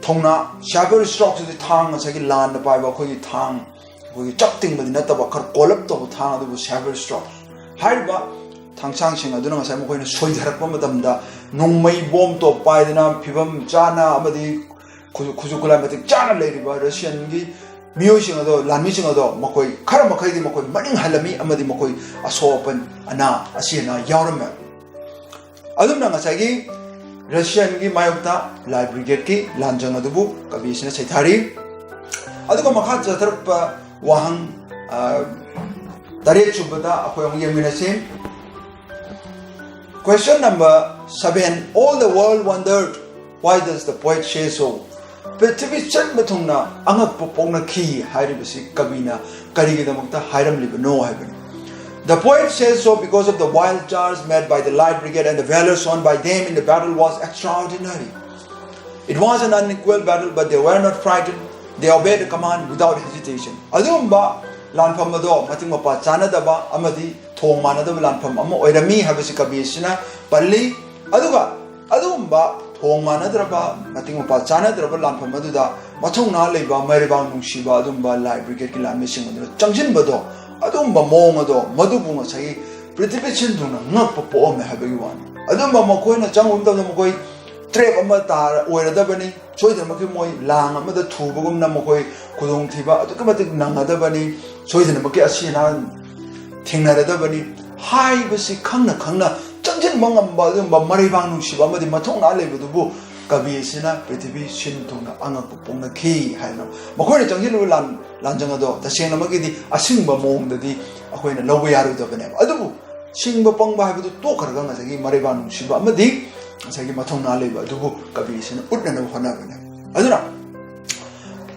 ꯊꯧꯅꯥ, ꯁꯦꯕꯔ ꯁ꯭ꯇ꯭ꯔꯣꯛꯁꯤꯗꯤ ꯊꯥꯡ, ꯉꯁꯥꯏꯒꯤ ꯂꯥꯟꯗ ꯄꯥꯏꯕ ꯑꯩꯈꯣꯏꯒꯤ ꯊꯥꯡ, ꯑꯩꯈꯣꯏꯒꯤ ꯆꯞ ꯇꯤꯡꯕꯗꯤ ꯅꯠꯇꯕ, ꯈꯔ ꯀꯣꯜꯂꯞ ꯇꯧꯕ ꯊꯥꯡ ꯑꯗꯨꯕꯨ ꯁꯦꯕꯔ ꯁ꯭ꯇ꯭ꯔꯣꯛ꯫ ꯍꯥꯏꯔꯤꯕ ꯊꯥꯡꯁꯥꯡꯁꯤꯡ ꯑꯗꯨꯅ ꯉꯁꯥꯏ ꯃꯈꯣꯏꯅ ꯁꯣꯏꯊꯔꯛꯄ ꯃꯇꯝꯗ ꯅꯣꯡꯃꯩ ꯕꯣꯝ ꯇꯣꯞ ꯄꯥꯏꯗꯅ ꯐꯤꯕꯝ ꯆꯥꯅ ꯑꯃꯗꯤ ꯈꯨ-, ꯈꯨꯠꯁꯨ ꯈꯨꯠꯂꯥꯏ ꯃꯇꯤꯛ ꯆꯥꯅ ꯂꯩꯔꯤꯕ ꯔꯁꯤꯌꯟꯒꯤ ꯃꯤꯑꯣꯏꯁꯤꯡ ꯑꯗꯣ, ꯂꯥꯟꯃꯤꯁꯤꯡ ꯑꯗꯣ ꯃꯈꯣꯏ ꯈꯔ ꯃꯈꯩꯗꯤ ꯃꯈꯣꯏ ꯃꯅꯤꯡ ꯍꯜꯂꯝꯃꯤ ꯑꯃꯗꯤ ꯃꯈꯣꯏ ꯑꯁꯣꯛ ꯑꯄꯟ, ꯑꯅꯥ, ꯑꯁꯤ ꯑꯅꯥ ꯌꯥꯎꯔꯝꯃꯤ꯫ ꯑꯗꯨꯝꯅ ꯉꯁꯥꯏꯒꯤ ꯔꯁꯤꯌꯟꯒꯤ ꯃꯥꯌꯣꯛꯇ ꯂꯥꯏ ꯕ꯭ꯔꯤꯒꯦꯗꯀꯤ ꯂꯥꯟꯖꯪ ꯑꯗꯨꯕꯨ ꯀꯕꯤ ꯑꯁꯤꯅ ꯁꯩꯊꯥꯔꯤ꯫ ꯑꯗꯨꯒ ꯃꯈꯥ ꯆꯠꯊꯔꯛꯄ ꯋꯥꯍꯪ, ꯑ, ꯇꯔꯦꯠ ꯁꯨꯕꯗ ꯑꯩꯈꯣꯏ ꯑꯃꯨꯛ ꯌꯦꯡꯃꯤꯟꯅꯁꯤ꯫ Question number seven, "All the world wondered, why does the poet say so?" ꯄ꯭ꯔꯤꯊꯤꯕꯤ ꯁꯤꯟꯕ ꯊꯨꯡꯅ ꯑꯉꯛꯄ ꯄꯣꯛꯅꯈꯤ ꯍꯥꯏꯔꯤꯕꯁꯤ ꯀꯕꯤꯅ ꯀꯔꯤꯒꯤꯗꯃꯛꯇ ꯍꯥꯏꯔꯝꯂꯤꯕꯅꯣ ꯍꯥꯏꯕꯅꯤ꯫ "The poet says so because of the wild charge made by the Light Brigade and the valor shown by them in the battle was extraordinary. It was an unequal battle, but they were not frightened. They obeyed the command without hesitation." ꯑꯗꯨꯒꯨꯝꯕ ꯂꯥꯟꯐꯝ ꯑꯗꯣ ꯃꯇꯤꯛ ꯃꯄꯥ ꯆꯥꯅꯗꯕ ꯑꯃꯗꯤ ꯊꯣꯡ ꯃꯥꯟꯅꯗꯕ ꯂꯥꯟꯐꯝ ꯑꯃ ꯑꯣꯏꯔꯝꯃꯤ ꯍꯥꯏꯕꯁꯤ ꯀꯕꯤ ꯑꯁꯤꯅ ꯄꯜꯂꯤ꯫ ꯑꯗꯨꯒ ꯑꯗꯨꯒꯨꯝꯕ ꯊꯣꯡ ꯃꯥꯟꯅꯗ꯭ꯔꯕ, ꯃꯇꯤꯛ ꯃꯄꯥ ꯆꯥꯅꯗ꯭ꯔꯕ ꯂꯥꯟꯐꯝ ꯑꯗꯨꯗ ꯃꯊꯧꯅꯥ ꯂꯩꯕ, ꯃꯔꯩꯕꯥꯛ ꯅꯨꯡꯁꯤꯕ ꯑꯗꯨꯒꯨꯝꯕ ꯂꯥꯏ ꯕ꯭ꯔꯤꯒꯦꯗꯀꯤ ꯂꯥꯟꯃꯤꯁꯤꯡ ꯑꯗꯨꯅ ꯆꯪꯁꯤꯟꯕꯗꯣ, ꯑꯗꯨꯒꯨꯝꯕ ꯃꯑꯣꯡ ꯑꯗꯣ ꯃꯗꯨꯕꯨ ꯉꯁꯥꯏꯒꯤ ꯄ꯭ꯔꯤꯊꯤꯕꯤ ꯁꯤꯟ ꯊꯨꯡꯅ ꯉꯛꯄ ꯄꯣꯛꯑꯝꯃꯦ ꯍꯥꯏꯕꯒꯤ ꯋꯥꯅꯤ꯫ ꯑꯗꯨꯝꯕ ꯃꯈꯣꯏꯅ ꯆꯪꯕ ꯃꯇꯝꯗ ꯃꯈꯣꯏ ꯇ꯭ꯔꯦꯞ ꯑꯃ ꯇꯥꯔ-, ꯑꯣꯏꯔꯗꯕꯅꯤ꯫ ꯁꯣꯏꯗꯅꯃꯛꯀꯤ ꯃꯣꯏ ꯂꯥꯡ ꯑꯃꯗ ꯊꯨꯕꯒꯨꯝꯅ ꯃꯈꯣꯏ ꯈꯨꯗꯣꯡꯊꯤꯕ ꯑꯗꯨꯛꯀꯤ ꯃꯇꯤꯛ ꯅꯪꯒꯗꯕꯅꯤ꯫ ꯁꯣꯏꯗꯅꯃꯛꯀꯤ ꯑꯁꯤ ꯑꯅꯥ ꯊꯦꯡꯅꯔꯗꯕꯅꯤ꯫ ꯍꯥꯏꯕꯁꯤ ꯈꯪꯅ ꯈꯪꯅ ꯆꯪꯁꯤꯟꯕ ꯉꯝꯕ ꯑꯗꯨꯒꯨꯝꯕ ꯃꯔꯩꯕꯥꯛ ꯅꯨꯡꯁꯤꯕ ꯑꯃꯗꯤ ꯃꯊꯧꯅꯥ ꯂꯩꯕꯗꯨꯕꯨ ꯀꯕꯤ ꯑꯁꯤꯅ ꯄ꯭ꯔꯤꯊꯤꯕꯤ ꯁꯤꯟ ꯊꯨꯡꯅ ꯑꯉꯛꯄ ꯄꯣꯛꯅꯈꯤ ꯍꯥꯏꯅ꯫ ꯃꯈꯣꯏꯅ ꯆꯪꯁꯤꯜꯂꯨꯕ ꯂꯥꯟ ꯂꯥꯟꯖꯪ ꯑꯗꯣ ꯇꯁꯦꯡꯅꯃꯛꯀꯤꯗꯤ ꯑꯁꯤꯡꯕ ꯃꯑꯣꯡꯗꯗꯤ ꯑꯩꯈꯣꯏꯅ ꯂꯧꯕ ꯌꯥꯔꯣꯏꯗꯕꯅꯦꯕ꯫ ꯑꯗꯨꯕꯨ ꯁꯤꯡꯕ ꯄꯪꯕ ꯍꯥꯏꯕꯗꯨ ꯇꯣꯛꯈ꯭ꯔꯒ ꯉꯁꯥꯏꯒꯤ ꯃꯔꯩꯕꯥꯛ ꯅꯨꯡꯁꯤꯕ ꯑꯃꯗꯤ ꯉꯁꯥꯏꯒꯤ ꯃꯊꯧꯅꯥ ꯂꯩꯕ ꯑꯗꯨꯕꯨ ꯀꯕꯤ ꯑꯁꯤꯅ ꯎꯠꯅꯅꯕ ꯍꯣꯠꯅꯕꯅꯦꯕ꯫ ꯑꯗꯨꯅ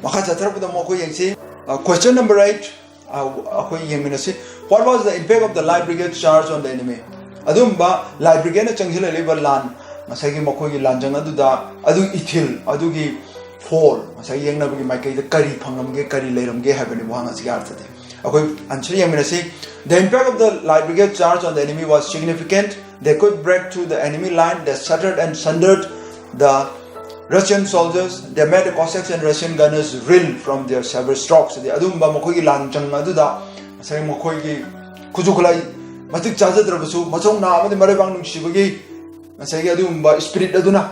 ꯃꯈꯥ ꯆꯠꯊꯔꯛꯄꯗ ꯑꯃꯨꯛ ꯑꯩꯈꯣꯏ ꯌꯦꯡꯁꯤ꯫ Question number eight, ꯑꯩꯈꯣꯏ ꯌꯦꯡꯃꯤꯟꯅꯁꯤ꯫ What was the impact of the Light Brigade charge on the enemy? ꯑꯗꯨꯝꯕ Light Brigadeꯅ ꯆꯪꯁꯤꯜꯂꯛꯂꯤꯕ ꯂꯥꯟ, ꯉꯁꯥꯏꯒꯤ ꯃꯈꯣꯏꯒꯤ ꯂꯥꯟꯖꯪ ꯑꯗꯨꯗ ꯑꯗꯨ ꯏꯊꯤꯜ, ꯑꯗꯨꯒꯤ ꯐꯣꯜ, ꯉꯁꯥꯏ ꯌꯦꯛꯅꯕꯒꯤ ꯃꯥꯏꯀꯩꯗ ꯀꯔꯤ ꯐꯪꯂꯝꯒꯦ, ꯀꯔꯤ ꯂꯩꯔꯝꯒꯦ ꯍꯥꯏꯕꯅꯤ ꯋꯥꯍꯪ ꯑꯁꯤꯒꯤ ꯑꯔꯊꯗꯤ꯫ ꯑꯩꯈꯣꯏ answer ꯌꯦꯡꯃꯤꯟꯅꯁꯤ꯫ The impact of the Light Brigade charge on the enemy was significant. They could break through the enemy line. They shattered and sundered the Russian soldiers. They made the Cossacks and Russian gunners reel from their severe strokes. ꯑꯗꯨꯒꯨꯝꯕ ꯃꯈꯣꯏꯒꯤ ꯂꯥꯟꯖꯪ ꯑꯗꯨꯗ ꯉꯁꯥꯏ ꯃꯈꯣꯏꯒꯤ ꯈꯨꯠꯁꯨ ꯈꯨꯠꯂꯥꯏ ꯃꯇꯤꯛ ꯆꯥꯖꯗ꯭ꯔꯕꯁꯨ ꯃꯊꯧꯅꯥ ꯑꯃꯗꯤ ꯃꯔꯩꯕꯥꯛ ꯅꯨꯡꯁꯤꯕꯒꯤ ꯉꯁꯥꯏꯒꯤ ꯑꯗꯨꯒꯨꯝꯕ spirit ꯑꯗꯨꯅ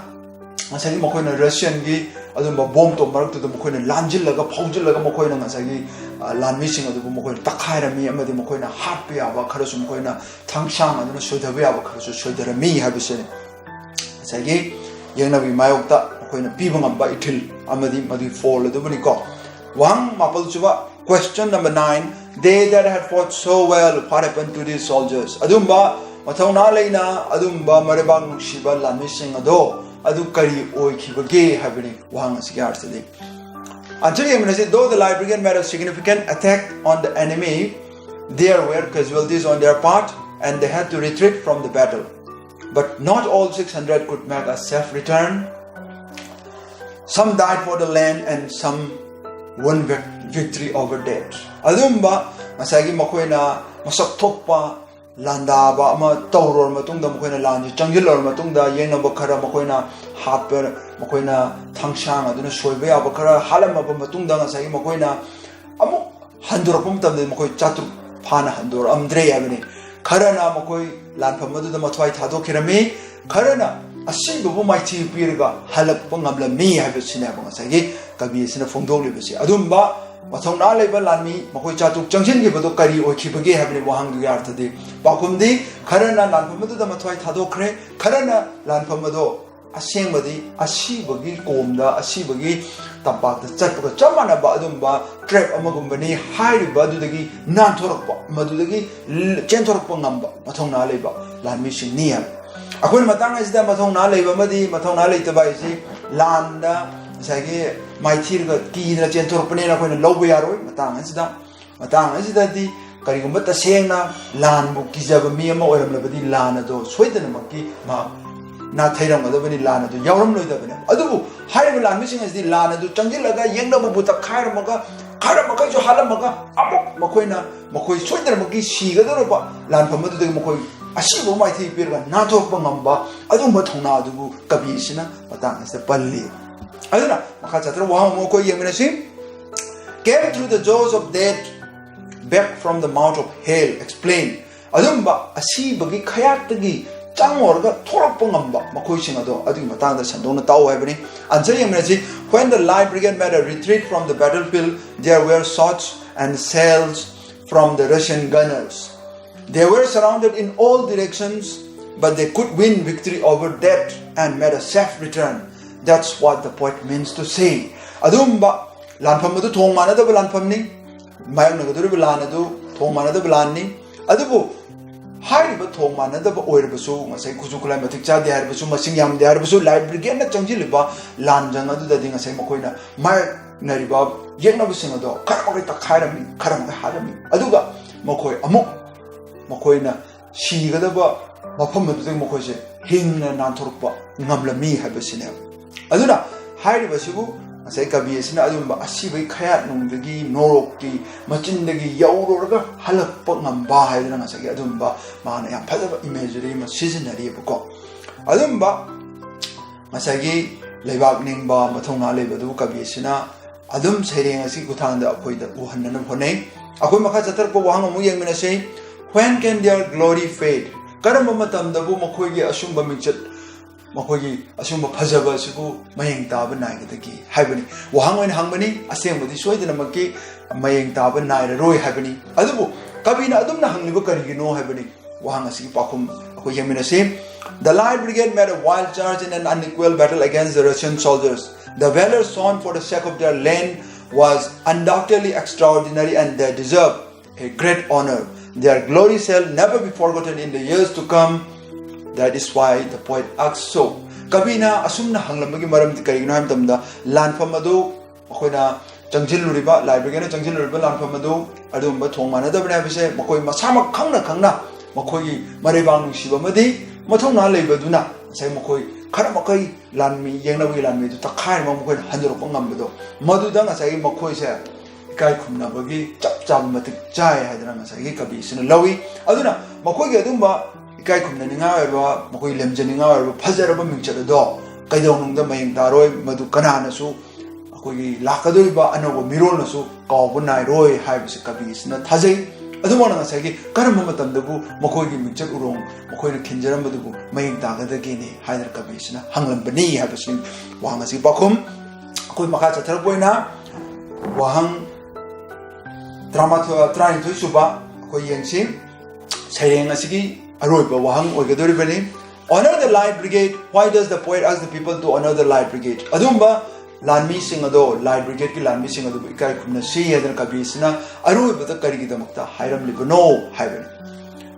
ꯉꯁꯥꯏꯒꯤ ꯃꯈꯣꯏꯅ Russianꯒꯤ ꯑꯗꯨꯒꯨꯝꯕ ꯕꯣꯝ ꯇꯣꯞ ꯃꯔꯛꯇꯨꯗ ꯃꯈꯣꯏꯅ ꯂꯥꯟꯁꯤꯜꯂꯒ ꯐꯥꯎꯖꯤꯜꯂꯒ ꯃꯈꯣꯏꯅ ꯉꯁꯥꯏꯒꯤ, ꯑ, ꯂꯥꯟꯃꯤꯁꯤꯡ ꯑꯗꯨꯕꯨ ꯃꯈꯣꯏꯅ ꯇꯛꯈꯥꯏꯔꯝꯃꯤ ꯑꯃꯗꯤ ꯃꯈꯣꯏꯅ ꯍꯥꯠꯄ ꯌꯥꯕ ꯈꯔꯁꯨ ꯃꯈꯣꯏꯅ ꯊꯥꯡꯁꯥꯡ ꯑꯗꯨꯅ ꯁꯣꯏꯊꯕ ꯌꯥꯕ ꯈꯔꯁꯨ ꯁꯣꯏꯊꯔꯝꯃꯤ ꯍꯥꯏꯕꯁꯤꯅꯤ꯫ ꯉꯁꯥꯏꯒꯤ ꯌꯦꯛꯅꯕꯒꯤ ꯃꯥꯌꯣꯛꯇ ꯃꯈꯣꯏꯅ ꯄꯤꯕ ꯉꯝꯕ ꯏꯊꯤꯜ ꯑꯃꯗꯤ ꯃꯗꯨꯒꯤ ꯐꯣꯜ ꯑꯗꯨꯕꯨꯅꯤꯀꯣ꯫ ꯋꯥꯍꯪ ꯃꯥꯄꯜ ꯁꯨꯕ, question number nine, they that had fought so well, what happened to these soldiers? ꯑꯗꯨꯝꯕ ꯃꯊꯧꯅꯥ ꯂꯩꯅ ꯑꯗꯨꯝꯕ ꯃꯔꯩꯕꯥꯛ ꯅꯨꯡꯁꯤꯕ ꯂꯥꯟꯃꯤꯁꯤꯡ ꯑꯗꯣ ꯑꯗꯨ ꯀꯔꯤ ꯑꯣꯏꯈꯤꯕꯒꯦ ꯍꯥꯏꯕꯅꯤ ꯋꯥꯍꯪ ꯑꯁꯤꯒꯤ ꯑꯥꯔꯊꯗꯤ꯫ Answer ꯌꯦꯡꯃꯤꯟꯅꯁꯤ꯫ Though the Light Brigade made a significant attack on the enemy, there were casualties on their part and they had to retreat from the battle. But not all six hundred could make a safe return. Some died for the land and some won vic- victory over death. ꯑꯗꯨꯝꯕ ꯉꯁꯥꯏꯒꯤ ꯃꯈꯣꯏꯅ ꯃꯁꯛ ꯊꯣꯛꯄ ꯂꯥꯟꯗꯥꯕ ꯑꯃ ꯇꯧꯔꯨꯔ ꯃꯇꯨꯡꯗ, ꯃꯈꯣꯏꯅ ꯂꯥꯟꯁꯤ ꯆꯪꯁꯤꯜꯂꯨꯔ ꯃꯇꯨꯡꯗ, ꯌꯦꯡꯅꯕ ꯈꯔ ꯃꯈꯣꯏꯅ ꯍꯥꯠꯄ, ꯃꯈꯣꯏꯅ ꯊꯥꯡꯁꯥꯡ ꯑꯗꯨꯅ ꯁꯣꯏꯕ ꯌꯥꯕ ꯈꯔ ꯍꯥꯠꯂꯝꯃꯕ ꯃꯇꯨꯡꯗ, ꯉꯁꯥꯏꯒꯤ ꯃꯈꯣꯏꯅ ꯑꯃꯨꯛ ꯍꯟꯗꯣꯔꯛꯄ ꯃꯇꯝꯗ ꯃꯈꯣꯏ ꯆꯥꯇ꯭ꯔꯨꯛ ꯐꯥꯅ ꯍꯟꯗꯣꯔꯛꯑꯝꯗ꯭ꯔꯦ ꯍꯥꯏꯕꯅꯤ꯫ ꯈꯔꯅ ꯃꯈꯣꯏ ꯂꯥꯟꯐꯝ ꯑꯗꯨꯗ ꯃꯊ꯭ꯋꯥꯏ ꯊꯥꯗꯣꯛꯈꯤꯔꯝꯃꯤ, ꯈꯔꯅ ꯑꯁꯤꯕꯕꯨ ꯃꯥꯏꯊꯤ ꯄꯤꯔꯒ ꯍꯜꯂꯛꯄ ꯉꯝꯂꯝꯃꯤ ꯍꯥꯏꯕꯁꯤꯅꯦꯕ ꯉꯁꯥꯏꯒꯤ ꯀꯕꯤ ꯑꯁꯤꯅ ꯐꯣꯡꯗꯣꯛꯂꯤꯕꯁꯤ꯫ ꯑꯗꯨꯝꯕ ꯃꯊꯧꯅꯥ ꯂꯩꯕ ꯂꯥꯟꯃꯤ ꯃꯈꯣꯏ ꯆꯥꯇ꯭ꯔꯨꯛ ꯆꯪꯁꯤꯟꯈꯤꯕꯗꯨ ꯀꯔꯤ ꯑꯣꯏꯈꯤꯕꯒꯦ ꯍꯥꯏꯕꯅꯤ ꯋꯥꯍꯪꯗꯨꯒꯤ ꯑꯥꯔꯊꯗꯤ꯫ ꯄꯥꯎꯈꯨꯝꯗꯤ, ꯈꯔꯅ ꯂꯥꯟꯐꯝ ꯑꯗꯨꯗ ꯃꯊ꯭ꯋꯥꯏ ꯊꯥꯗꯣꯛꯈ꯭ꯔꯦ, ꯈꯔꯅ ꯂꯥꯟꯐꯝ ꯑꯗꯣ ꯑꯁꯦꯡꯕꯗꯤ ꯑꯁꯤꯕꯒꯤ ꯀꯣꯝꯗ, ꯑꯁꯤꯕꯒꯤ ꯇꯝꯄꯥꯛꯇ ꯆꯠꯄꯒ ꯆꯞ ꯃꯥꯟꯅꯕ ꯑꯗꯨꯝꯕ ꯇ꯭ꯔꯦꯞ ꯑꯃꯒꯨꯝꯕꯅꯤ꯫ ꯍꯥꯏꯔꯤꯕ ꯑꯗꯨꯗꯒꯤ ꯅꯥꯟꯊꯣꯔꯛꯄ, ꯃꯗꯨꯗꯒꯤ ꯆꯦꯟꯊꯣꯔꯛꯄ ꯉꯝꯕ ꯃꯊꯧꯅꯥ ꯂꯩꯕ ꯂꯥꯟꯃꯤꯁꯤꯡꯅꯤ ꯍꯥꯏꯕ꯫ ꯑꯩꯈꯣꯏꯅ ꯃꯇꯥꯡ ꯑꯁꯤꯗ ꯃꯊꯧꯅꯥ ꯂꯩꯕ ꯑꯃꯗꯤ ꯃꯊꯧꯅꯥ ꯂꯩꯇꯕ ꯍꯥꯏꯁꯤ ꯂꯥꯟꯗ ꯉꯁꯥꯏꯒꯤ ꯃꯥꯏꯊꯤꯔꯒ ꯀꯤꯗꯅ ꯆꯦꯟꯊꯣꯔꯛꯄꯅꯦꯅ ꯑꯩꯈꯣꯏꯅ ꯂꯧꯕ ꯌꯥꯔꯣꯏ꯫ ꯃꯇꯥꯡ ꯑꯁꯤꯗ ꯃꯇꯥꯡ ꯑꯁꯤꯗꯗꯤ ꯀꯔꯤꯒꯨꯝꯕ ꯇꯁꯦꯡꯅ ꯂꯥꯟꯕꯨ ꯀꯤꯖꯕ ꯃꯤ ꯑꯃ ꯑꯣꯏꯔꯝꯂꯕꯗꯤ ꯂꯥꯟ ꯑꯗꯣ ꯁꯣꯏꯗꯅꯃꯛꯀꯤ ꯃꯍꯥꯛ ꯅꯥꯊꯩꯔꯝꯒꯗꯕꯅꯤ, ꯂꯥꯟ ꯑꯗꯨ ꯌꯥꯎꯔꯝꯂꯣꯏꯗꯕꯅꯤ꯫ ꯑꯗꯨꯕꯨ ꯍꯥꯏꯔꯤꯕ ꯂꯥꯟꯃꯤꯁꯤꯡ ꯑꯁꯤꯗꯤ ꯂꯥꯟ ꯑꯗꯨ ꯆꯪꯁꯤꯜꯂꯒ ꯌꯦꯛꯅꯕꯕꯨ ꯇꯛꯈꯥꯏꯔꯝꯃꯒ ꯈꯔ ꯃꯈꯩꯁꯨ ꯍꯥꯠꯂꯝꯃꯒ ꯑꯃꯨꯛ ꯃꯈꯣꯏꯅ ꯃꯈꯣꯏ ꯁꯣꯏꯗꯅꯃꯛꯀꯤ ꯁꯤꯒꯗꯧꯔꯕ ꯂꯥꯟꯐꯝ ꯑꯗꯨꯗꯒꯤ ꯃꯈꯣꯏ ꯑꯁꯤꯕ ꯃꯥꯏꯊꯩ ꯄꯤꯔꯒ ꯅꯥꯟꯊꯣꯛꯄ ꯉꯝꯕ ꯑꯗꯨꯒꯨꯝꯕ ꯊꯧꯅꯥ ꯑꯗꯨꯕꯨ ꯀꯕꯤ ꯑꯁꯤꯅ ꯃꯇꯥꯡ ꯑꯁꯤꯗ ꯄꯜꯂꯤ꯫ ꯑꯗꯨꯅ ꯃꯈꯥ ꯆꯠꯊꯔ ꯋꯥꯍꯪ ꯑꯃ ꯑꯩꯈꯣꯏ ꯌꯦꯡꯃꯤꯟꯅꯁꯤ꯫ Came through the jaws of death, back from the mouth of hell, explain. ꯑꯗꯨꯝꯕ ꯑꯁꯤꯕꯒꯤ ꯈꯌꯥꯠꯇꯒꯤ ꯆꯪꯉꯨꯔꯒ ꯊꯣꯛꯂꯛꯄ ꯉꯝꯕ ꯃꯈꯣꯏꯁꯤꯡ ꯑꯗꯣ ꯑꯗꯨꯒꯤ ꯃꯇꯥꯡꯗ ꯁꯟꯗꯣꯛꯅ ꯇꯥꯎ ꯍꯥꯏꯕꯅꯤ꯫ Answer ꯌꯦꯡꯃꯤꯟꯅꯁꯤ꯫ When the Light Brigade made a retreat from the battlefield, there were shots and shells from the Russian gunners. They were surrounded in all directions, but they could win victory over death and made a safe return. That's what the poet means to say. ꯑꯗꯨꯝꯕ ꯂꯥꯟꯐꯝ ꯑꯗꯨ ꯊꯣꯡ ꯃꯥꯟꯅꯗꯕ ꯂꯥꯟꯐꯝꯅꯤ꯫ ꯃꯥꯌꯣꯛꯅꯒꯗꯧꯔꯤꯕ ꯂꯥꯟ ꯑꯗꯨ ꯊꯣꯡ ꯃꯥꯟꯅꯗꯕ ꯂꯥꯟꯅꯤ꯫ ꯑꯗꯨꯕꯨ ꯍꯥꯏꯔꯤꯕ ꯊꯣꯡ ꯃꯥꯟꯅꯗꯕ ꯑꯣꯏꯔꯕꯁꯨ, ꯉꯁꯥꯏ ꯈꯨꯠꯁꯨ ꯈꯨꯠꯂꯥꯏ ꯃꯇꯤꯛ ꯆꯥꯗꯦ ꯍꯥꯏꯔꯕꯁꯨ, ꯃꯁꯤꯡ ꯌꯥꯝꯗꯦ ꯍꯥꯏꯔꯕꯁꯨ, ꯂꯥꯏꯠ ꯕ꯭ꯔꯤꯒꯦꯗꯅ ꯆꯪꯁꯤꯜꯂꯤꯕ ꯂꯥꯟꯖꯪ ꯑꯗꯨꯗꯗꯤ ꯉꯁꯥꯏ ꯃꯈꯣꯏꯅ ꯃꯥꯌꯣꯛꯅꯔꯤꯕ ꯌꯦꯛꯅꯕꯁꯤꯡ ꯑꯗꯣ ꯈꯔ ꯃꯈꯩ ꯇꯛꯈꯥꯏꯔꯝꯃꯤ, ꯈꯔ ꯃꯈꯩ ꯍꯥꯠꯂꯝꯃꯤ꯫ ꯑꯗꯨꯒ ꯃꯈꯣꯏ ꯑꯃꯨꯛ ꯃꯈꯣꯏꯅ ꯁꯤꯒꯗꯕ ꯃꯐꯝ ꯑꯗꯨꯗꯒꯤ ꯃꯈꯣꯏꯁꯦ ꯍꯤꯡꯅ ꯅꯥꯟꯊꯣꯔꯛꯄ ꯉꯝꯂꯝꯃꯤ ꯍꯥꯏꯕꯁꯤꯅꯦꯕ꯫ ꯑꯗꯨꯅ ꯍꯥꯏꯔꯤꯕꯁꯤꯕꯨ ꯉꯁꯥꯏ ꯀꯕꯤ ꯑꯁꯤꯅ ꯑꯗꯨꯒꯨꯝꯕ ꯑꯁꯤꯕꯒꯤ ꯈꯌꯥꯠꯅꯨꯡꯗꯒꯤ, ꯅꯣꯔꯣꯛꯀꯤ ꯃꯆꯤꯟꯗꯒꯤ ꯌꯧꯔꯨꯔꯒ ꯍꯜꯂꯛꯄ ꯉꯝꯕ ꯍꯥꯏꯗꯅ ꯉꯁꯥꯏꯒꯤ ꯑꯗꯨꯒꯨꯝꯕ ꯃꯥꯅ ꯌꯥꯝ ꯐꯖꯕ ꯏꯃꯦꯖꯔꯤ ꯑꯃ ꯁꯤꯖꯤꯟꯅꯔꯤꯕꯀꯣ꯫ ꯑꯗꯨꯒꯨꯝꯕ ꯉꯁꯥꯏꯒꯤ ꯂꯩꯕꯥꯛ ꯅꯤꯡꯕ ꯃꯊꯧꯅꯥ ꯂꯩꯕꯗꯨ ꯀꯕꯤ ꯑꯁꯤꯅ ꯑꯗꯨꯝ ꯁꯩꯔꯦꯡ ꯑꯁꯤꯒꯤ ꯈꯨꯠꯊꯥꯡꯗ ꯑꯩꯈꯣꯏꯗ ꯎꯍꯟꯅꯅꯕ ꯍꯣꯠꯅꯩ꯫ ꯑꯩꯈꯣꯏ ꯃꯈꯥ ꯆꯠꯊꯔꯛꯄ ꯋꯥꯍꯪ ꯑꯃꯨꯛ ꯌꯦꯡꯃꯤꯟꯅꯁꯤ꯫ When can their glory fade? ꯀꯔꯝꯕ ꯃꯇꯝꯗꯕꯨ ꯃꯈꯣꯏꯒꯤ ꯑꯁꯨꯝꯕ ꯃꯤꯡꯆꯠ, ꯃꯈꯣꯏꯒꯤ ꯑꯁꯨꯝꯕ ꯐꯖꯕ ꯑꯁꯤꯕꯨ ꯃꯌꯦꯡ ꯇꯥꯕ ꯅꯥꯏꯒꯗꯒꯦ ꯍꯥꯏꯕꯅꯤ꯫ ꯋꯥꯍꯪ ꯑꯣꯏꯅ ꯍꯪꯕꯅꯤ, ꯑꯁꯦꯡꯕꯗꯤ ꯁꯣꯏꯗꯅꯃꯛꯀꯤ ꯃꯌꯦꯡ ꯇꯥꯕ ꯅꯥꯏꯔꯔꯣꯏ ꯍꯥꯏꯕꯅꯤ꯫ ꯑꯗꯨꯕꯨ ꯀꯕꯤꯅ ꯑꯗꯨꯝꯅ ꯍꯪꯂꯤꯕ ꯀꯔꯤꯒꯤꯅꯣ ꯍꯥꯏꯕꯅꯤ꯫ ꯋꯥꯍꯪ ꯑꯁꯤꯒꯤ ꯄꯥꯎꯈꯨꯝ ꯑꯩꯈꯣꯏ ꯌꯦꯡꯃꯤꯟꯅꯁꯤ꯫ The Light Brigade made a wild charge in an unequal battle against the Russian soldiers. The valor shown for the sake of their land was undoubtedly extraordinary and they deserve a great honor. Their glory shall never be forgotten in the years to come. That is why the poet asks so. ꯀꯕꯤꯅ ꯑꯁꯨꯝꯅ ꯍꯪꯂꯝꯕꯒꯤ ꯃꯔꯝꯗꯤ ꯀꯔꯤꯒꯤꯅꯣ ꯍꯥꯏꯕ ꯃꯇꯝꯗ, ꯂꯥꯟꯐꯝ ꯑꯗꯨ ꯃꯈꯣꯏꯅ ꯆꯪꯁꯤꯜꯂꯨꯔꯤꯕ, ꯂꯥꯏꯠ ꯕ꯭ꯔꯤꯒꯦꯗꯅ ꯆꯪꯁꯤꯜꯂꯨꯔꯤꯕ ꯂꯥꯟꯐꯝ ꯑꯗꯨ ꯑꯗꯨꯒꯨꯝꯕ ꯊꯣꯡ ꯃꯥꯟꯅꯗꯕꯅꯤ ꯍꯥꯏꯕꯁꯦ ꯃꯈꯣꯏ ꯃꯁꯥꯃꯛ ꯈꯪꯅ ꯈꯪꯅ ꯃꯈꯣꯏꯒꯤ ꯃꯔꯩꯕꯥꯛ ꯅꯨꯡꯁꯤꯕ ꯑꯃꯗꯤ ꯃꯊꯧꯅꯥ ꯂꯩꯕꯗꯨꯅ ꯉꯁꯥꯏ ꯃꯈꯣꯏ ꯈꯔ ꯃꯈꯩ ꯂꯥꯟꯃꯤ, ꯌꯦꯛꯅꯕꯒꯤ ꯂꯥꯟꯃꯤꯗꯨ ꯇꯛꯈꯥꯏꯔꯝꯃꯒ ꯃꯈꯣꯏꯅ ꯍꯟꯗꯣꯔꯛꯄ ꯉꯝꯕꯗꯣ, ꯃꯗꯨꯗ ꯉꯁꯥꯏꯒꯤ ꯃꯈꯣꯏꯁꯦ ꯏꯀꯥꯏ ꯈꯨꯝꯅꯕꯒꯤ ꯆꯞ ꯆꯥꯕ ꯃꯇꯤꯛ ꯆꯥꯏ ꯍꯥꯏꯗꯅ ꯉꯁꯥꯏꯒꯤ ꯀꯕꯤꯁꯤꯅ ꯂꯧꯏ꯫ ꯑꯗꯨꯅ ꯃꯈꯣꯏꯒꯤ ꯑꯗꯨꯝꯕ ꯏꯀꯥꯏ ꯈꯨꯝꯅꯅꯤꯡꯉꯥꯏ ꯑꯣꯏꯔꯕ, ꯃꯈꯣꯏ ꯂꯦꯝꯖꯅꯤꯡꯉꯥꯏ ꯑꯣꯏꯔꯕ ꯐꯖꯔꯕ ꯃꯤꯡꯆꯠ ꯑꯗꯣ ꯀꯩꯗꯧꯅꯨꯡꯗ ꯃꯌꯦꯡ ꯇꯥꯔꯣꯏ, ꯃꯗꯨ ꯀꯅꯥꯅꯁꯨ, ꯑꯩꯈꯣꯏꯒꯤ ꯂꯥꯛꯀꯗꯧꯔꯤꯕ ꯑꯅꯧꯕ ꯃꯤꯔꯣꯜꯅꯁꯨ ꯀꯥꯎꯕ ꯅꯥꯏꯔꯣꯏ ꯍꯥꯏꯕꯁꯤ ꯀꯕꯤꯁꯤꯅ ꯊꯥꯖꯩ꯫ ꯑꯗꯨꯃꯛꯅ ꯉꯁꯥꯏꯒꯤ ꯀꯔꯝꯕ ꯃꯇꯝꯗꯕꯨ ꯃꯈꯣꯏꯒꯤ ꯃꯤꯡꯆꯠ ꯎꯔꯣꯡ ꯃꯈꯣꯏꯅ ꯈꯤꯟꯖꯔꯝꯕꯗꯨꯕꯨ ꯃꯌꯦꯡ ꯇꯥꯒꯗꯒꯦꯅꯦ ꯍꯥꯏꯗꯅ ꯀꯕꯤꯁꯤꯅ ꯍꯪꯂꯝꯕꯅꯤ ꯍꯥꯏꯕꯁꯤꯅꯤ ꯋꯥꯍꯪ ꯑꯁꯤꯒꯤ ꯄꯥꯎꯈꯨꯝ꯫ ꯑꯩꯈꯣꯏ ꯃꯈꯥ ꯆꯠꯊꯔꯛꯄ ꯑꯣꯏꯅ ꯋꯥꯍꯪ ꯇꯔꯥꯃꯥꯊꯣꯏ, ꯇꯔꯥꯅꯤꯊꯣꯏ ꯁꯨꯕ ꯑꯩꯈꯣꯏ ꯌꯦꯡꯁꯤ꯫ ꯁꯩꯔꯦꯡ ꯑꯁꯤꯒꯤ ꯑꯔꯣꯏꯕ ꯋꯥꯍꯪ ꯑꯣꯏꯒꯗꯧꯔꯤꯕꯅꯤ꯫ Honor the Light Brigade. Why does the poet ask the people to honor the Light Brigade? ꯑꯗꯨꯒꯨꯝꯕ ꯂꯥꯟꯃꯤꯁꯤꯡ ꯑꯗꯣ, ꯂꯥꯏꯠ ꯕ꯭ꯔꯤꯒꯦꯗꯀꯤ ꯂꯥꯟꯃꯤꯁꯤꯡ ꯑꯗꯨꯕꯨ ꯏꯀꯥꯏ ꯈꯨꯝꯅꯁꯤ ꯍꯥꯏꯗꯅ ꯀꯕꯤꯁꯤꯅ ꯑꯔꯣꯏꯕꯗ ꯀꯔꯤꯒꯤꯗꯃꯛꯇ ꯍꯥꯏꯔꯝꯂꯤꯕꯅꯣ ꯍꯥꯏꯕꯅꯤ꯫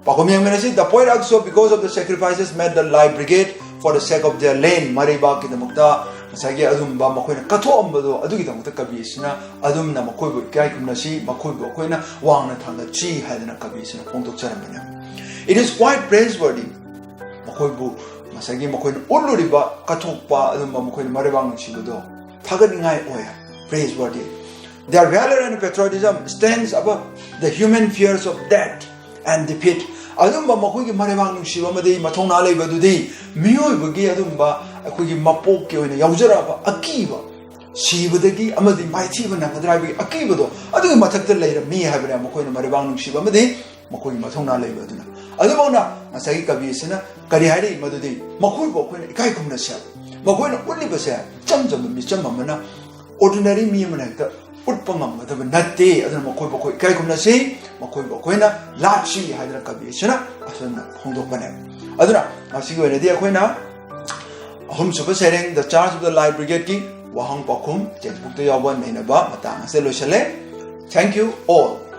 ꯄꯥꯎꯈꯨꯝ ꯌꯦꯡꯃꯤꯟꯅꯁꯤ꯫ The poet asks so because of the sacrifices made the Light Brigade for the sake of their land. ꯃꯔꯩꯕꯥꯛꯀꯤꯗꯃꯛꯇ ꯉꯁꯥꯏꯒꯤ ꯑꯗꯨꯝꯕ ꯃꯈꯣꯏꯅ ꯀꯠꯊꯣꯛꯑꯝꯕꯗꯣ, ꯑꯗꯨꯒꯤꯗꯃꯛꯇ ꯀꯕꯤꯁꯤꯅ ꯑꯗꯨꯝꯅ ꯃꯈꯣꯏꯕꯨ ꯏꯀꯥꯏ ꯈꯨꯝꯅꯁꯤ, ꯃꯈꯣꯏꯕꯨ ꯑꯩꯈꯣꯏꯅ ꯋꯥꯡꯅ ꯊꯥꯡꯒꯠꯁꯤ ꯍꯥꯏꯗꯅ ꯀꯕꯤꯁꯤꯅ ꯐꯣꯡꯗꯣꯛꯆꯔꯝꯕꯅꯤ꯫ It is quite praiseworthy. ꯃꯈꯣꯏꯕꯨ ꯉꯁꯥꯏꯒꯤ ꯃꯈꯣꯏꯅ ꯎꯠꯂꯨꯔꯤꯕ ꯀꯠꯊꯣꯛꯄ, ꯑꯗꯨꯝꯕ ꯃꯈꯣꯏꯅ ꯃꯔꯩꯕꯥꯛ ꯅꯨꯡꯁꯤꯕꯗꯣ ꯊꯥꯒꯠꯅꯤꯡꯉꯥꯏ ꯑꯣꯏ꯫ Praiseworthy. Their valor and patriotism stands above the human fears of death and defeat. ꯑꯗꯨꯝꯕ ꯃꯈꯣꯏꯒꯤ ꯃꯔꯩꯕꯥꯛ ꯅꯨꯡꯁꯤꯕ ꯑꯃꯗꯤ ꯃꯊꯧꯅꯥ ꯂꯩꯕ ꯑꯗꯨꯗꯤ ꯃꯤꯑꯣꯏꯕꯒꯤ ꯑꯗꯨꯝꯕ ꯑꯩꯈꯣꯏꯒꯤ ꯃꯄꯣꯛꯀꯤ ꯑꯣꯏꯅ ꯌꯥꯎꯖꯔꯛꯑꯕ ꯑꯀꯤꯕ, ꯁꯤꯕꯗꯒꯤ ꯑꯃꯗꯤ ꯃꯥꯏꯊꯤꯕ ꯅꯪꯒꯗ꯭ꯔꯥ ꯍꯥꯏꯕꯒꯤ ꯑꯀꯤꯕꯗꯣ ꯑꯗꯨꯒꯤ ꯃꯊꯛꯇ ꯂꯩꯔꯝꯃꯤ ꯍꯥꯏꯕꯅꯦ ꯃꯈꯣꯏꯅ ꯃꯔꯩꯕꯥꯛ ꯅꯨꯡꯁꯤꯕ ꯑꯃꯗꯤ ꯃꯈꯣꯏꯒꯤ ꯃꯊꯧꯅꯥ ꯂꯩꯕ ꯑꯗꯨꯅ꯫ ꯑꯗꯨꯃꯛꯅ ꯉꯁꯥꯏꯒꯤ ꯀꯕꯤ ꯑꯁꯤꯅ ꯀꯔꯤ ꯍꯥꯏꯔꯤ? ꯃꯗꯨꯗꯤ ꯃꯈꯣꯏꯕꯨ ꯑꯩꯈꯣꯏꯅ ꯏꯀꯥꯏ ꯈꯨꯝꯅꯁꯦ, ꯃꯈꯣꯏꯅ ꯎꯠꯂꯤꯕꯁꯦ ꯏꯆꯝ ꯆꯝꯕ ꯃꯤꯆꯝ ꯑꯃꯅ, ꯑꯣꯔꯗꯤꯅꯔꯤ ꯃꯤ ꯑꯃꯅ ꯍꯦꯛꯇ ꯎꯠꯄ ꯉꯝꯒꯗꯕ ꯅꯠꯇꯦ꯫ ꯑꯗꯨꯅ ꯃꯈꯣꯏꯕꯨ ꯑꯩꯈꯣꯏ ꯏꯀꯥꯏ ꯈꯨꯝꯅꯁꯤ, ꯃꯈꯣꯏꯕꯨ ꯑꯩꯈꯣꯏꯅ ꯂꯥꯠꯁꯤ ꯍꯥꯏꯗꯅ ꯀꯕꯤ ꯑꯁꯤꯅ ꯑꯁꯨꯝꯅ ꯐꯣꯡꯗꯣꯛꯄꯅꯦ꯫ ꯑꯗꯨꯅ ꯉꯁꯤꯒꯤ ꯑꯣꯏꯅꯗꯤ ꯑꯩꯈꯣꯏꯅ ꯑꯍꯨꯝꯁꯨꯕ ꯁꯩꯔꯦꯡ The Charge of the Light Brigade ꯀꯤ ꯋꯥꯍꯪ ꯄꯥꯎꯈꯨꯝ textbook ꯇ ꯌꯥꯎꯕ ꯅꯩꯅꯕ ꯃꯇꯥꯡ ꯑꯁꯤꯗ ꯂꯣꯏꯁꯤꯜꯂꯦ꯫ Thank you all꯫